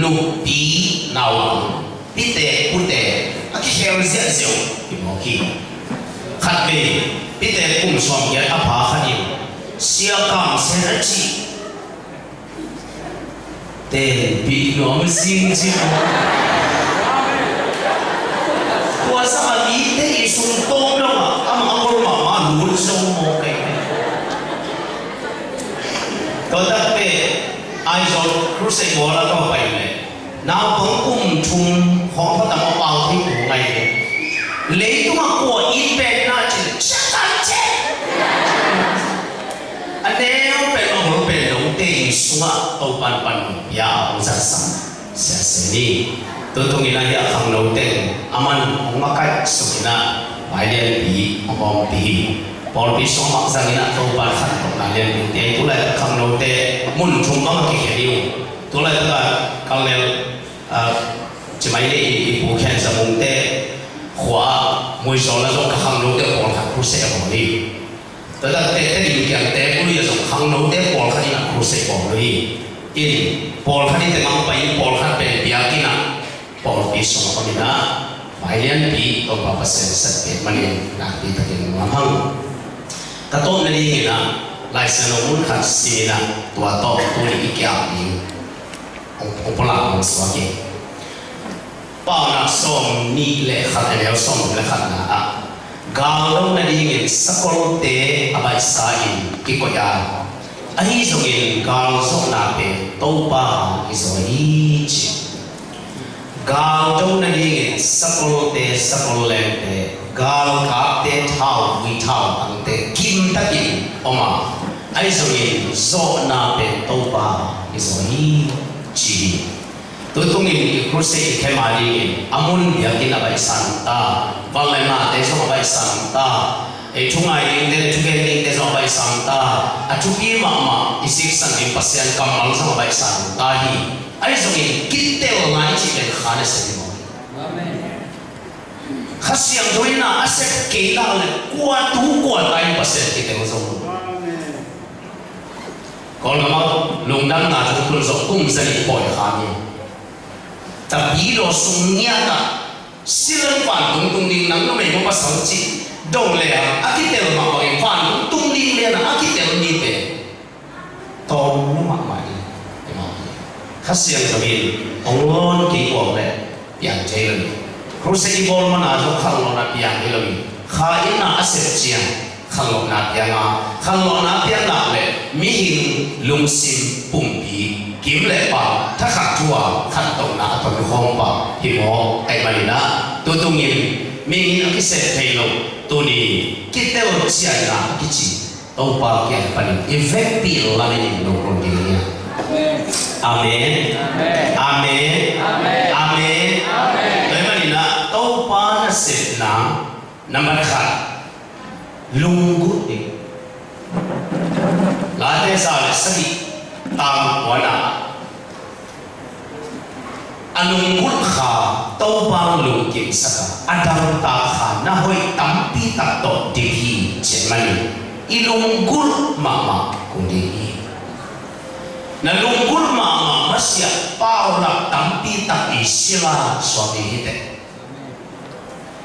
nupi, naupang, pite, pute, a kikhel ziahziah uh, i mawk hi. Khat vei, pite kum sawm giat a pha khat in, sia kang sen a cih. Tenpih nuam a sing cin. Tua sangin mite i sung tawm dongah amah a ngol mahmah lut zong maw kei. Tua takte Aizawl crusade bawl a ka pai leh naupang kum thum khawng khat a pau thei tu ngai ve. Leitungah kua in pek na cin siakan cin. A neu pen a hol pen dongte in sungah Topan panpih a hong zatsak siasia ni. Tutung in a hia khangno teng a man hong makaih suk in a vai lianpi hong hawmpih hi. Pawlpi sungah makzang in a Topan khantohna lianpi te tulaitak khangnote mun thum bang a kikhia ding uh. Tulaitak a Colonel, ah, Cimailei i, i Pu Khen Za Mungte khua ah muizawlna zong ka khangnote pawlkhat crusade a bawl hi. Tua takte Tedim kiangte Pului a zong khangnote pawlkhat in a crusade bawl hi. in pawlkhat in teng hong pai in, pawlkhat pen biakinn ah pawlpi sungah om in ah, vai lianpi Topa Pasian in sa pek manin nakpi takin nuam hang. Ka tawpna dingin ah Lai Siangtho mun khat sim in ah, tua tawh tuni i kiam ding hong, hong pulak hong suak hi. Paunak sawmnih le khat, a neu sawmnih le khatna ah, gal do nadingin sakolte a baihsa-in kikoih a, ahi zongin gal zawhna pen Topa hang i zaw hi, ci. Gal do nadingin sakolte, sakol lengte, galkapte, thauvui thautangte kimtakin om a, ahi zongin zawhna pen Topa hang i zaw hi, ci hi. Tutungin i crusade i khem a dingin a mun biakinn a baihsa nung ta, vanlainate zong a baihsa nung ta, ei thungai dingte le thugen dingte zong a baihsa nung ta, a thupi mahmah i siksan ding Pasian kammal zong a baihsa nung ta hi. Ahi zongin kitelna i cih pen Kha na sep hi maw? Amen. Kha Siangtho in na a sep kei nak le kua tu kua ta in Pasian kitel zo lo. Amen. Kawlgam ah lungdamna thong tun zawh kum zanih pawi kha ni. Tapidaw sung ngiat ah silang vantung tung ding nang numei maw pasal cih dong le a, a kitel mah bangin vantung tung ding lian a, a kitel mite tawm lo mahmah hi. Kha Siangtho in hong lawn kei uang le piang thei lo hi. Crusade i bawl mana zong khanglawhna piang thei lo hi. Kha in na a sep ciang khanglawhna piang a, khanglawhna piang nak le mihing lungsim pumpi kim le pam thakhat thu a khantohna a tonkhawm pah hi maw? Ahih manin ah tutungin mihing a kisep thei lo, tuni kitel cianna a kici Topa kiang panin i vekpi lamin i nungkul ding hi. Amen. Amen. Amen. Amen. Amen. Amen. Tua ahih manin ah Topa nasepna number khat, lunggulh ding. Late za le sagih, tang kuana, a lunggulh kha Topa lungkimsak a, a dangtak kha na hoih tampi tak tawh dim hi, ci ahih manin i lunggulh mahmah kul ding hi. Na lunggulh mahmah masiah paulap tampi tak i sila suak ding hi teh.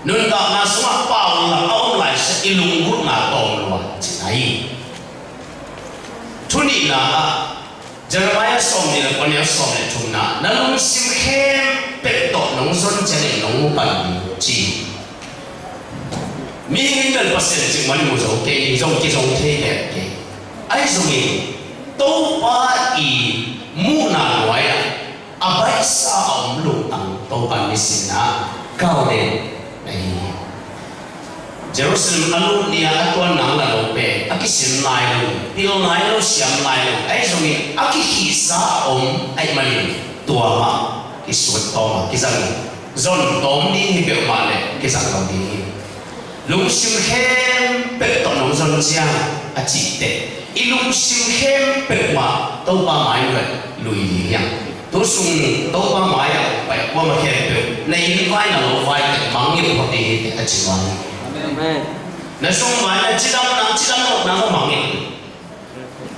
Nuntakna sungah paulap a om laisiah i lunggulhna tawm lua cihna hi. Thu nihna ah Jeremiah sawmnih le kua, neu sawm le thumna, na lungsim khempeuh tawh nong zon ciangin nong mu pan ding, ci. Mihing in bel Pasian cih man mu zo kei, zong kizong thei kei. Ahi zongin Topa i muhna nuai-ah a baihsa a om lungtang Topa nisim na kal den na hi hi. Jerusalem a lut ni-a a tuan nang la lo pen a kisim nai lo, pil nai lo, siam nai lo, ahi zongin a kikhihsa a om ahih manin tua mah kisuat tawm a kizang in, zon tawm ding hi peuhmah le kizang lo ding hi. Lungsim khempeuh tawh nong zon ciang a cih teh, i lungsim khempeuh mah Topa mai nuai lui ding hiam? Tu sung Topa mai-ah pai kuamah khempeuh na inn vai na lo vai teh mangngilh phot ding hi teh a ci nuam hi. Amen. Na sung vai na cidam nang cidam nop nang mangngilh.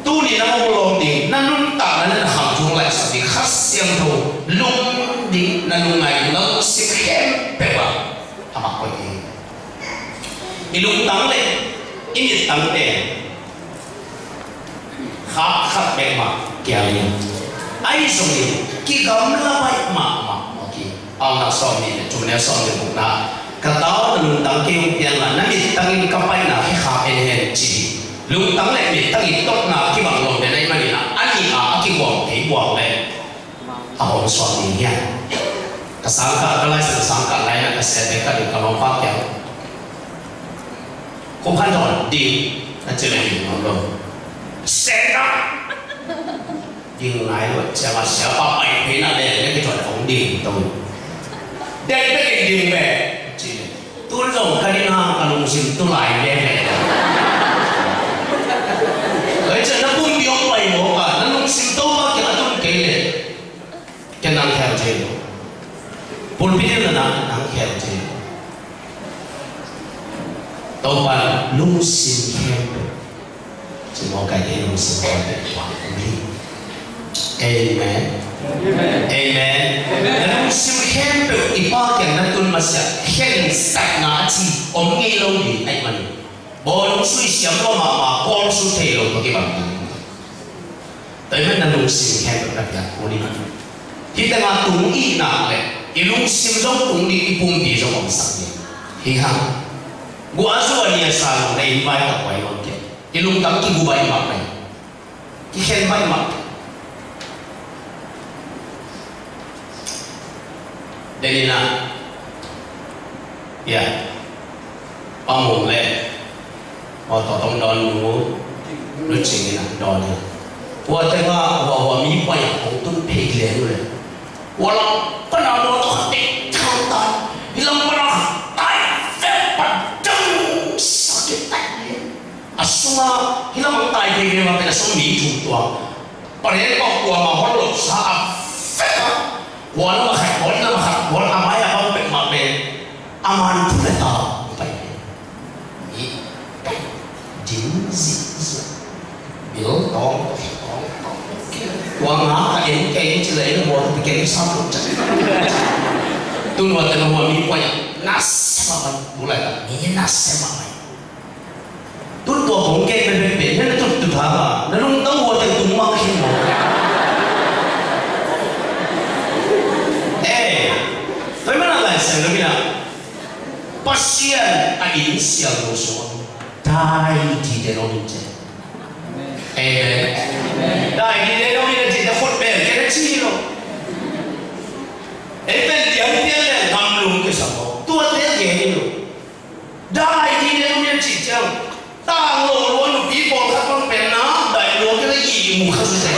Tuni na hong lawm ding, na nuntakna le na khamtung laihsak ding Kha Siangtho lung ding, na lungngai ding, na lungsim khempeuh ah amah koih ding. I lungtang le i mittang pen khak khat bek mah kiam in, ahi zongin kigamla baih mahmah mawk hi. Paunak sawmnih le thum, neu sawmnih le gukna, ka tau na lungtang kei hong piang a, na mittang in ka paina khe khak en hen, ci hi. Lungtang le mittang in totna kibang lo den ahih manin a, a nih a a kihuam kei buang le a hawm suak ding hiam? Ka sangkah, ka Lai Siangtho sangkah lai-in ah ka siate khat in ka lawmpa kiang, "Khup khan tawh ding," a ci leh ding nuam lo. Sangkah ding nai lo, ciang a siapa pai phei na leh, leh kituat hong ding to. Ding bek in ding ve, ci leh. Tun zong ka ding hang ka lungsim tu lai veve. Oi, ciang na pumpi hong pai mawk a, na lungsim Topa kiang a tun kei leh, ken nang khel thei lo. Pulpit in na nang khel thei lo. Topa lungsim khempeuh, ci mawk a, ei lungsim khempeuh tua kul hi. Amen. Amen. Na lungsim khempeuh i Pa kiang na tun masiah khensatna a ci om ngei lo ding ahih manin, bawlung sui siam lo mahmah, kawlsu thei lo tawh kibang ding. Tua ahih manin na lungsim khempeuh na piak kul in. Hih tengah tung i nak leh i lungsim zong tung ding, i pumpi zong omsak ding. Hi hang. Guah zu a nia sa lo na invite tak pai lo kei. I lungtang kigu bai mah pai. Kikhen baih mah. Denina. Ya. Pamung le. Aw, tua tong dawn nu. Nu cing ina dawn ina. Hua tenga hua hua mi pai a kong tun phei le nu le. Hua lam pana mo to khat te thang tai. Hi lam pana tai ve pan dang sa ke tai le. A sunga hi lam ang tai phei ve ma pen a sung mi thum tua. Parian bang kuama hon lo sa a fek a. Kuan ma khat hon, na ma khat hon, a mai a bang pek ma pen. A man thu le ta pai. Mi pen din zi zi. Bil tong tong tong. Tua nga ka en kei ci le en mo ti ken sa lo cha. Tu nua te na hua mi kuai. Na se ma man. Bu lai ta mi na se ma man. Tun tua kong gen pen pen pen na tut tut ha ba na lungtang hua teng tung mang khin mo. Eh, tua mana lai siang na mina. Pasian a inn siang lo sung. Dai di de lo min che. Amen. Dai di de lo min che, da khut bel ke da chi lo. Ei pen diam pian le ngam lung ke sa mo. Tua te ke ni lo. Dai di le nu nia ci ciang. Tang lo lua nupi pawlkhat bang pen na dai lua kei le i mu kha sese.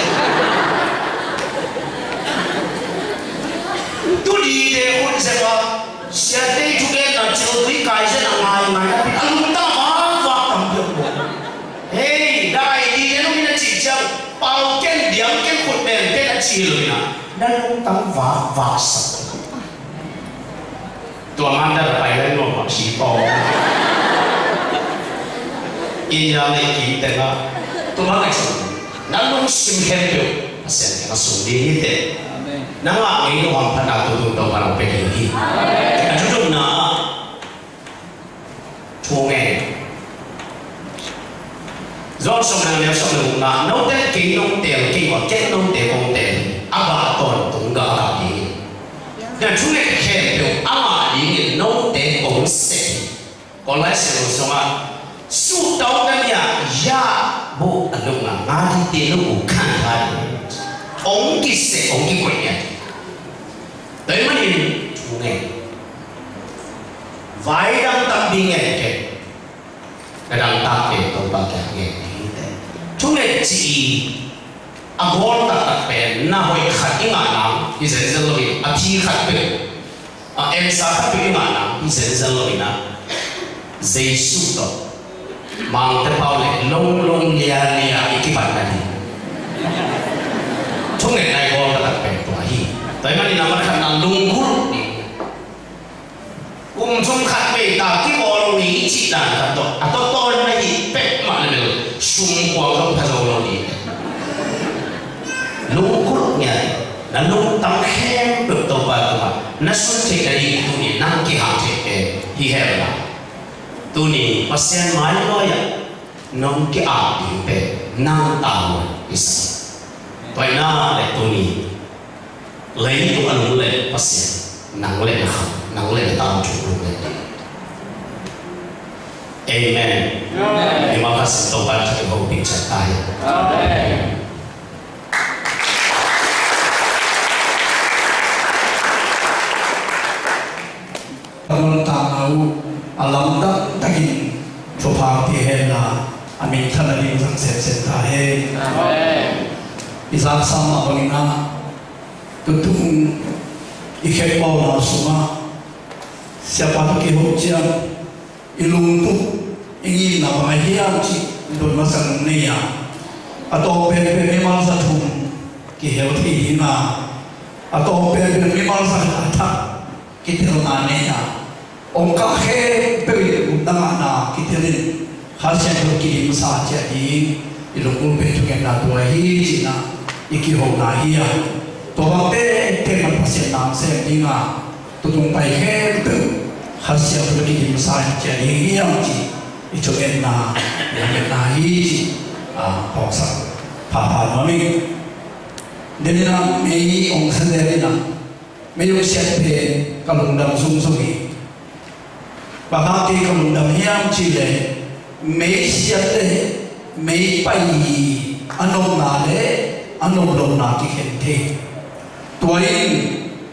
Tu di le hun se pa. Siate i thugenna cil tui kai se na ngai ngai na pi a lungtang a vak tam piak pua. Hei, dai di le nu nia ci ciang. Pau ken diam ken khut ben ken a ci lo ina. Na lungtang vak vak sak. Tua man dal a pai lai nuam a si tawng. India lei kim teng a tua man lai sung. Na lungsim khempeuh Pasian teng a sung ding hi teh. Amen. Na ngah ngei lo hamphatna tutung Topa nong pia ding hi. Amen. A thudumna ah thu ngen. John sawm le neu sawm le gukna, note kei nong tel kei ua, kei note kong tel hi. A gah tawntung gah gah ding hi. Na thunget khempeuh a ngah dingin note kong sep hi. Kawlai selo sungah suhtawh na nia ya bo a lungna nga dite lung u khan kha ding. Ong kisep ong kikoih nia. Tua ahih manin thungen. Vai dang tampi ngen kei. Na dangtak pen Topa kiang ngen ding hi te. Thunget cih i a gawl taktak pen na hoih khat i ngah nang hi zenzen lo hi. A thi khat peuh, a ensa khat peuh i ngah nang hi zenzen lo hi na. Jesu tawh Mangte pau le longlong lialia i kibatna ding. Thungetna i gawl taktak pen tua hi. Tua ahih manin a man khat na lunggulh ding. Kum thum khat vei ta kibawl uh hi i cih dan khat tawh a tawtawn na hih pek mah na bel sum kuang lo pha zo lo ding. Lungkulh ngiat na lungtang khempeuh Topa tungah na sun theih na ding tuni nang kihang theih pen hi hel la. Tuni Pasian mai nuai-ah nong ki-ap ding pen nang tavuan hi sa. Tua ahih na le tuni Leitung a lunglet Pasian, nang le na kha, nang le na tangthu lunglet. Amen. Amen. Amen. Pasian Topa in thak hopih ciat ta hen. Amen. Ka nuntakna uh a lamdang takin thupha pia hen la, a minthanna ding zang semsem ta hen. Amen. I zaksa mah bangin ah, tutung i khekbawlna sungah siapa tawh kiho ciang i lungtup i ngimna bang a hiam cih dot masa nung nei a, a tawp penpen mimal za thum kihel thei ding a, a tawp penpen mimal za khat a thak kitelna nei a, ong kah khempeuh in upna ngahna kitel in Kha Siangtho kidimsa ciat ding i lunggulh pen thungetna tua hi cihna. i kihona hi a, tua bang tengteng man Pasian na sem ding a, tutung pai khempeuh Kha Siangtho le kidimsa in ciah ding hiam cih i thungetna, i thungetna hi cih, a, phawksak phapha nuam ing. Deninah mei hong sia zel inah, mei hong siat pen ka lungdam zungzung hi. Bang hang kei ka lungdam hiam cih leh, mei siat le mei pai hi a nopna le a nop lohna kikhen thei. Tua in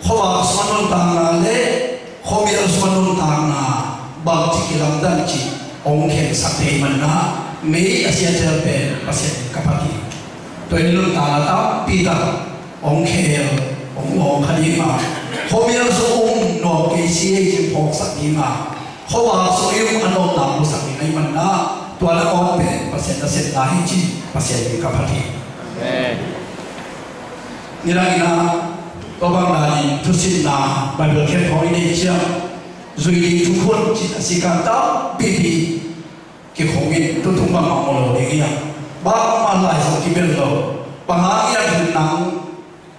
khuavak sung a nuntakna le khuamial sung a nuntakna bangci kilamdan cih hong khensak thei manah mei a siat zel pen Pasian ka phat hi. Tua in nuntakna tampi tak hong khel, hong lawng kha ding a, khuamial sung um nuam kei si ei cih phawksak ding a, khuavak sung i um a nopna musak ding ahih manah tua na awt pen Pasian nasepna hi cih Pasian min ka phat hi. Amen. Nidang inah tua bang danin thusinna Bible khempeuh i neih ciang zui ding thukhun cih a sikan tampipi kikhung in tutung bangmah mu lo ding hi a, bangmah lai zong kibel lo. Bang hang hiam cih leh nang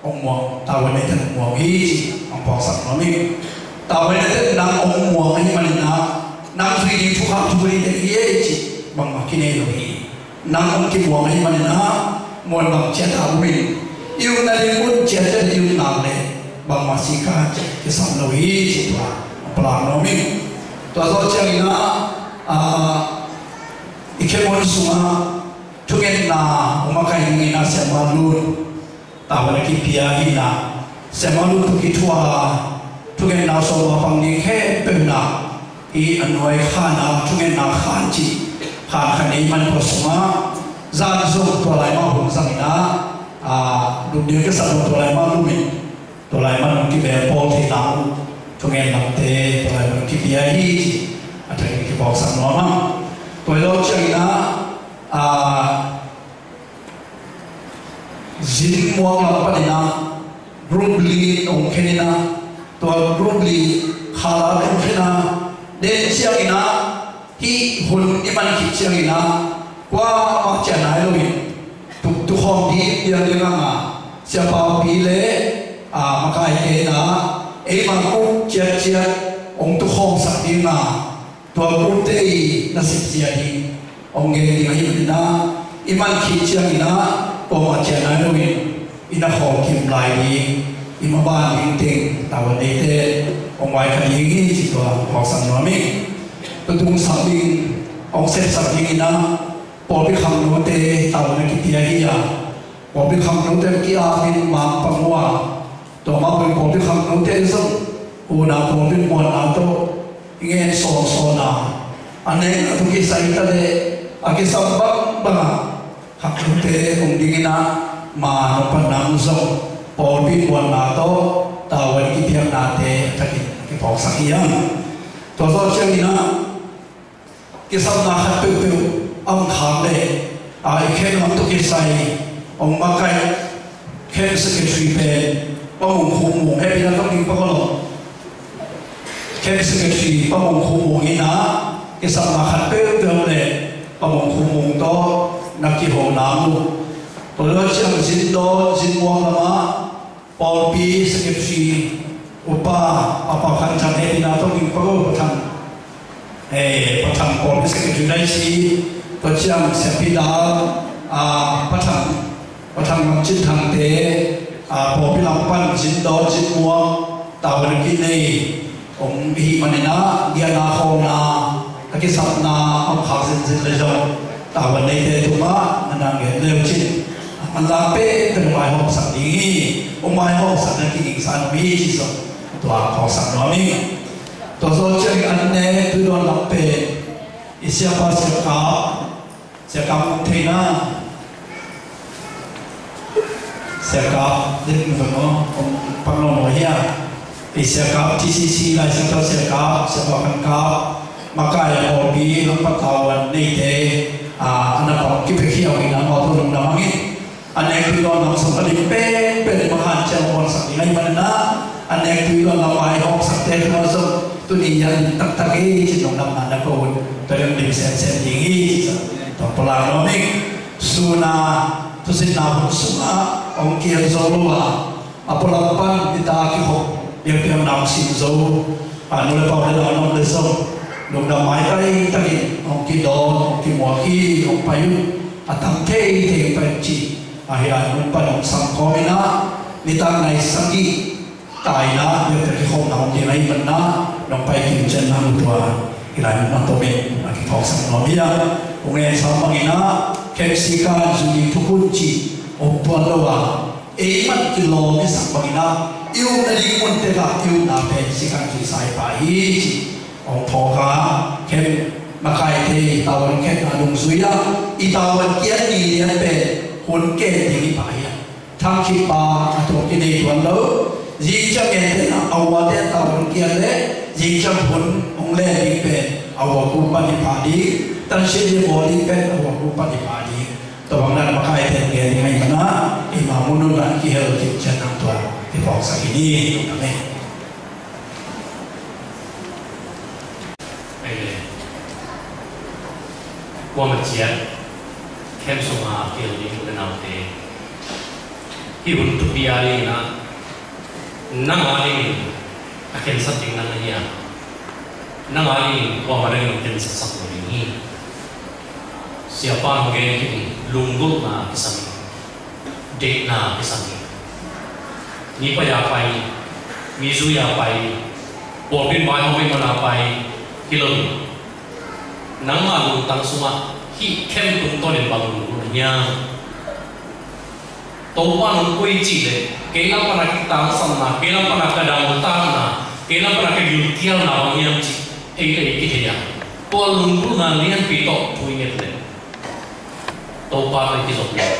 hong muang, tavuan neite hong muang hi cih hong phawksak nuam ing. Tavuan neite nang hong muang ahih maninah nang zui ding thukhak thu neite hi ei cih bangmah kinei lo hi. Nang hong kimuang ahih maninah muan bang ciat a um in, i umna ding mun ciatciat i um nak leh bangmah sikan ciat kisam lo hi cih tua hong pulak nuam ing. Tua zawh cianginah, a, i khemun sungah thungetna hong makaih dingin a Siamah Lut tavuan a kipia hi inah, Siamah Lut tawh kithuah a thungetna sawlna pang ding khempeuh inah, i a nuai khan a thungetna khan cih khan khat nei man tua sungah zan zong tua lai mah hun zang inah, a, lum ding kisam lo tua lai mah lum in, tua lai mah lum kibel pawl theihna uh thungen lamte tua lai mah lum kipia hi cih a thakin kiphawksak nuam a. Tua hi lo cianginah, a, Zin muang lam paninah group li hong khen inah, tua group li khala hong khen a, den cianginah hih hun i man khit cianginah kuamah ciah nai loin tuk tukhawm ding piang ding a, siapa pi le, a, makaite inah eimah kuk ciatciat hong tukhawmsak ding a, tua group te i nasep zia ding hong gen ding ahih maninah, i man khit cianginah kuamah ciah nai loin i na khawlkim lai ding, i maban ding teng tavuan neite hong vaikha ding hi cih tua hong phawksak nuam ing. Tutung sak ding, hong sepsak dinginah pawlpi khangnote tavuan a kipia hi a, pawlpi khangnote ki-amin mangpang uh a, tua mah bang pawlpi khangnote zong una pawlpi muanna tawh i ngen sawnsawn a, a nekna tawh kisai ta leh a kisam bangbang a khangnote hong dinginah, man a pan nang zong pawlpi muanna tawh tavuan kipiaknate a thakin kiphawksak hi hang. Tua zawh cianginah kisapna khat peuhpeuh a om khak leh, a, i khem lam tawh kisai hong makaih camp secretary pen Pa Mung Khum Mung, hehpihna tawh ding Pa Kawlom. Camp secretary Pa Mung Khum Mung inah kisapna khat peuhpeuh leh Pa Mung Khum Mung tawh na kiho nang uh. Tua lua ciang Zin Dawn, Zin Muang lamah pawlpi secretary upa, a, Pa Pau Khan Thang, hehpihna tawh ding Pa Go Pa Thang, eh, Pa Thang pawlpi secretary nai si, tua ciang Siapi Dal, a, Pa Thang, Pa Thang Lam Cin Thangte, a, pawlpi lam pan Zin Dawn, Zin Muang tavuan a kinei om i hih maninah, giahna khawlna a kisapna om khak zinzin le zong tavuan neite tungah na na ngen le uh cin, a manlang penpen hong vaihawmsak ding hi. Hong vaihawmsak na kigingsa nuam hi cih zong tua phawksak nuam hi. Tua zawh ciangin an nek tui dawn lam pen i siapa siakap, siakap Mung Theihna, siakap Din Veng aw, hong pang lo maw hia? I siakap T C C Lai Siangtho siakap, siapa Khan Kap, makai a pawlpi lam pan tavuan neite, a, a na pang kipia khiau inah amau tawh lungdam hang in. An nek tui dawn lam sung a lim penpen i makaih ciang hong muansak ding ahih maninah, an nek tui dawn lam vaihawmsakte tungah zong tuni a lim taktak hi cih lungdamna na ko un. Tua lem lim semsem ding hi cih zong tua pulak nuam ing. Sun a thusinna hun sungah Hong kihel zo lo a, a pualam pan i ta kikhop biakpiakna hong sin zo a, nu le pa le la, nam le zong lungdam maikai takin hong kidawn, hong kimuak hi. Hong pai un, a tam thei thei pai un ci. A, hih lai mun pan hong sam khawm in ah, nitak nai sagih taina biakpiak kikhopna hong ding ahih manin ah, nong pai kim ciangin ah, tua hih lai mun a tomin a kiphawksak nuam hi a. Hong en sam bangin ah, Khem sikan zui ding thukhun ci om tuan lo a, ei man kilawm i sak bangin ah, i upna ding mun tek ah i upna pen sikan zui sa hi pah hi ci. Hong phawk a, Khem makaite i tavuan khenna dungzui ah, i tavuan kiat ni lian pen hun ken ding hi pah hi a. Thang Khin pa a tuak kinei tuan lo. Zing ciang en pen a, a ua pen tavuan kiat leh, zing ciang hun hong len ding pen a ua kupan hi pah ding. Tansiat ding bawl ding pen a ua kupan hi pah ding. Tua bang dan makaite gen ding ahih manin ah, eima mun un dan kihel kik ciang nang tua kiphawksak hi ni. Amen. Amen. Kuamah ciat Khem sungah kihel ding u le naute, hih hun thupi a dingin ah, nang a dingin a khensat ding nang na hi a, nang a dingin kuamah dangin hong khensatsak lo ding hi. Siapa in hong gen khit hi, lunggulhna kisam hi, deihna kisam hi. Mi pai a pai, mi zui a pai, pawlpi in vaihawm ahih man a pai hi lo hi. Nangmah lungtang sungah hih Khem tungtawnin bang lunggulh na hiam? Topa nong koih cih leh, kei lam pana kitangsapna, kei lam pana ka dangtakna, kei lam pana ka gilkialna bang hiam cih ei le ei kithei a, tua lunggulhna lianpi tawh thu i nget leh, Topa tawh i kizop leh,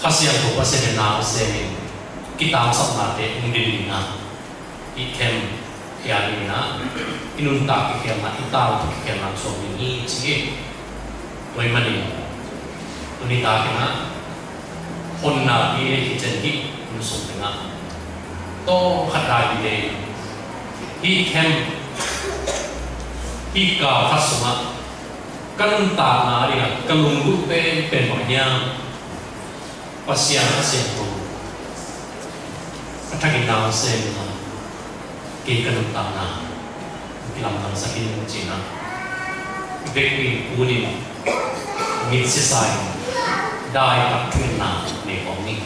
Kha Siangtho Pasian in na hong sem in, kitangsapnate hong din ding a, i Khem, i a dingin ah, i nuntak kikhelna, i tangthu kikhelna suak ding hi ci hi. Tua ahih manin, tuni takin ah, honna pi le kicen hi, hun sung tengah tawm khat dai pi le, hih Khem, hih kal khat sungah ka nuntakna a dingah ka lunggulh penpen bang hiam? Pasian a siangtho a thakin na hong sem in ah, kei ka nuntakna hong kilamdangsak in, ci-in ah, vekpi in kun in, mit sisa in, dai pat thuhilhna nei khawm ni.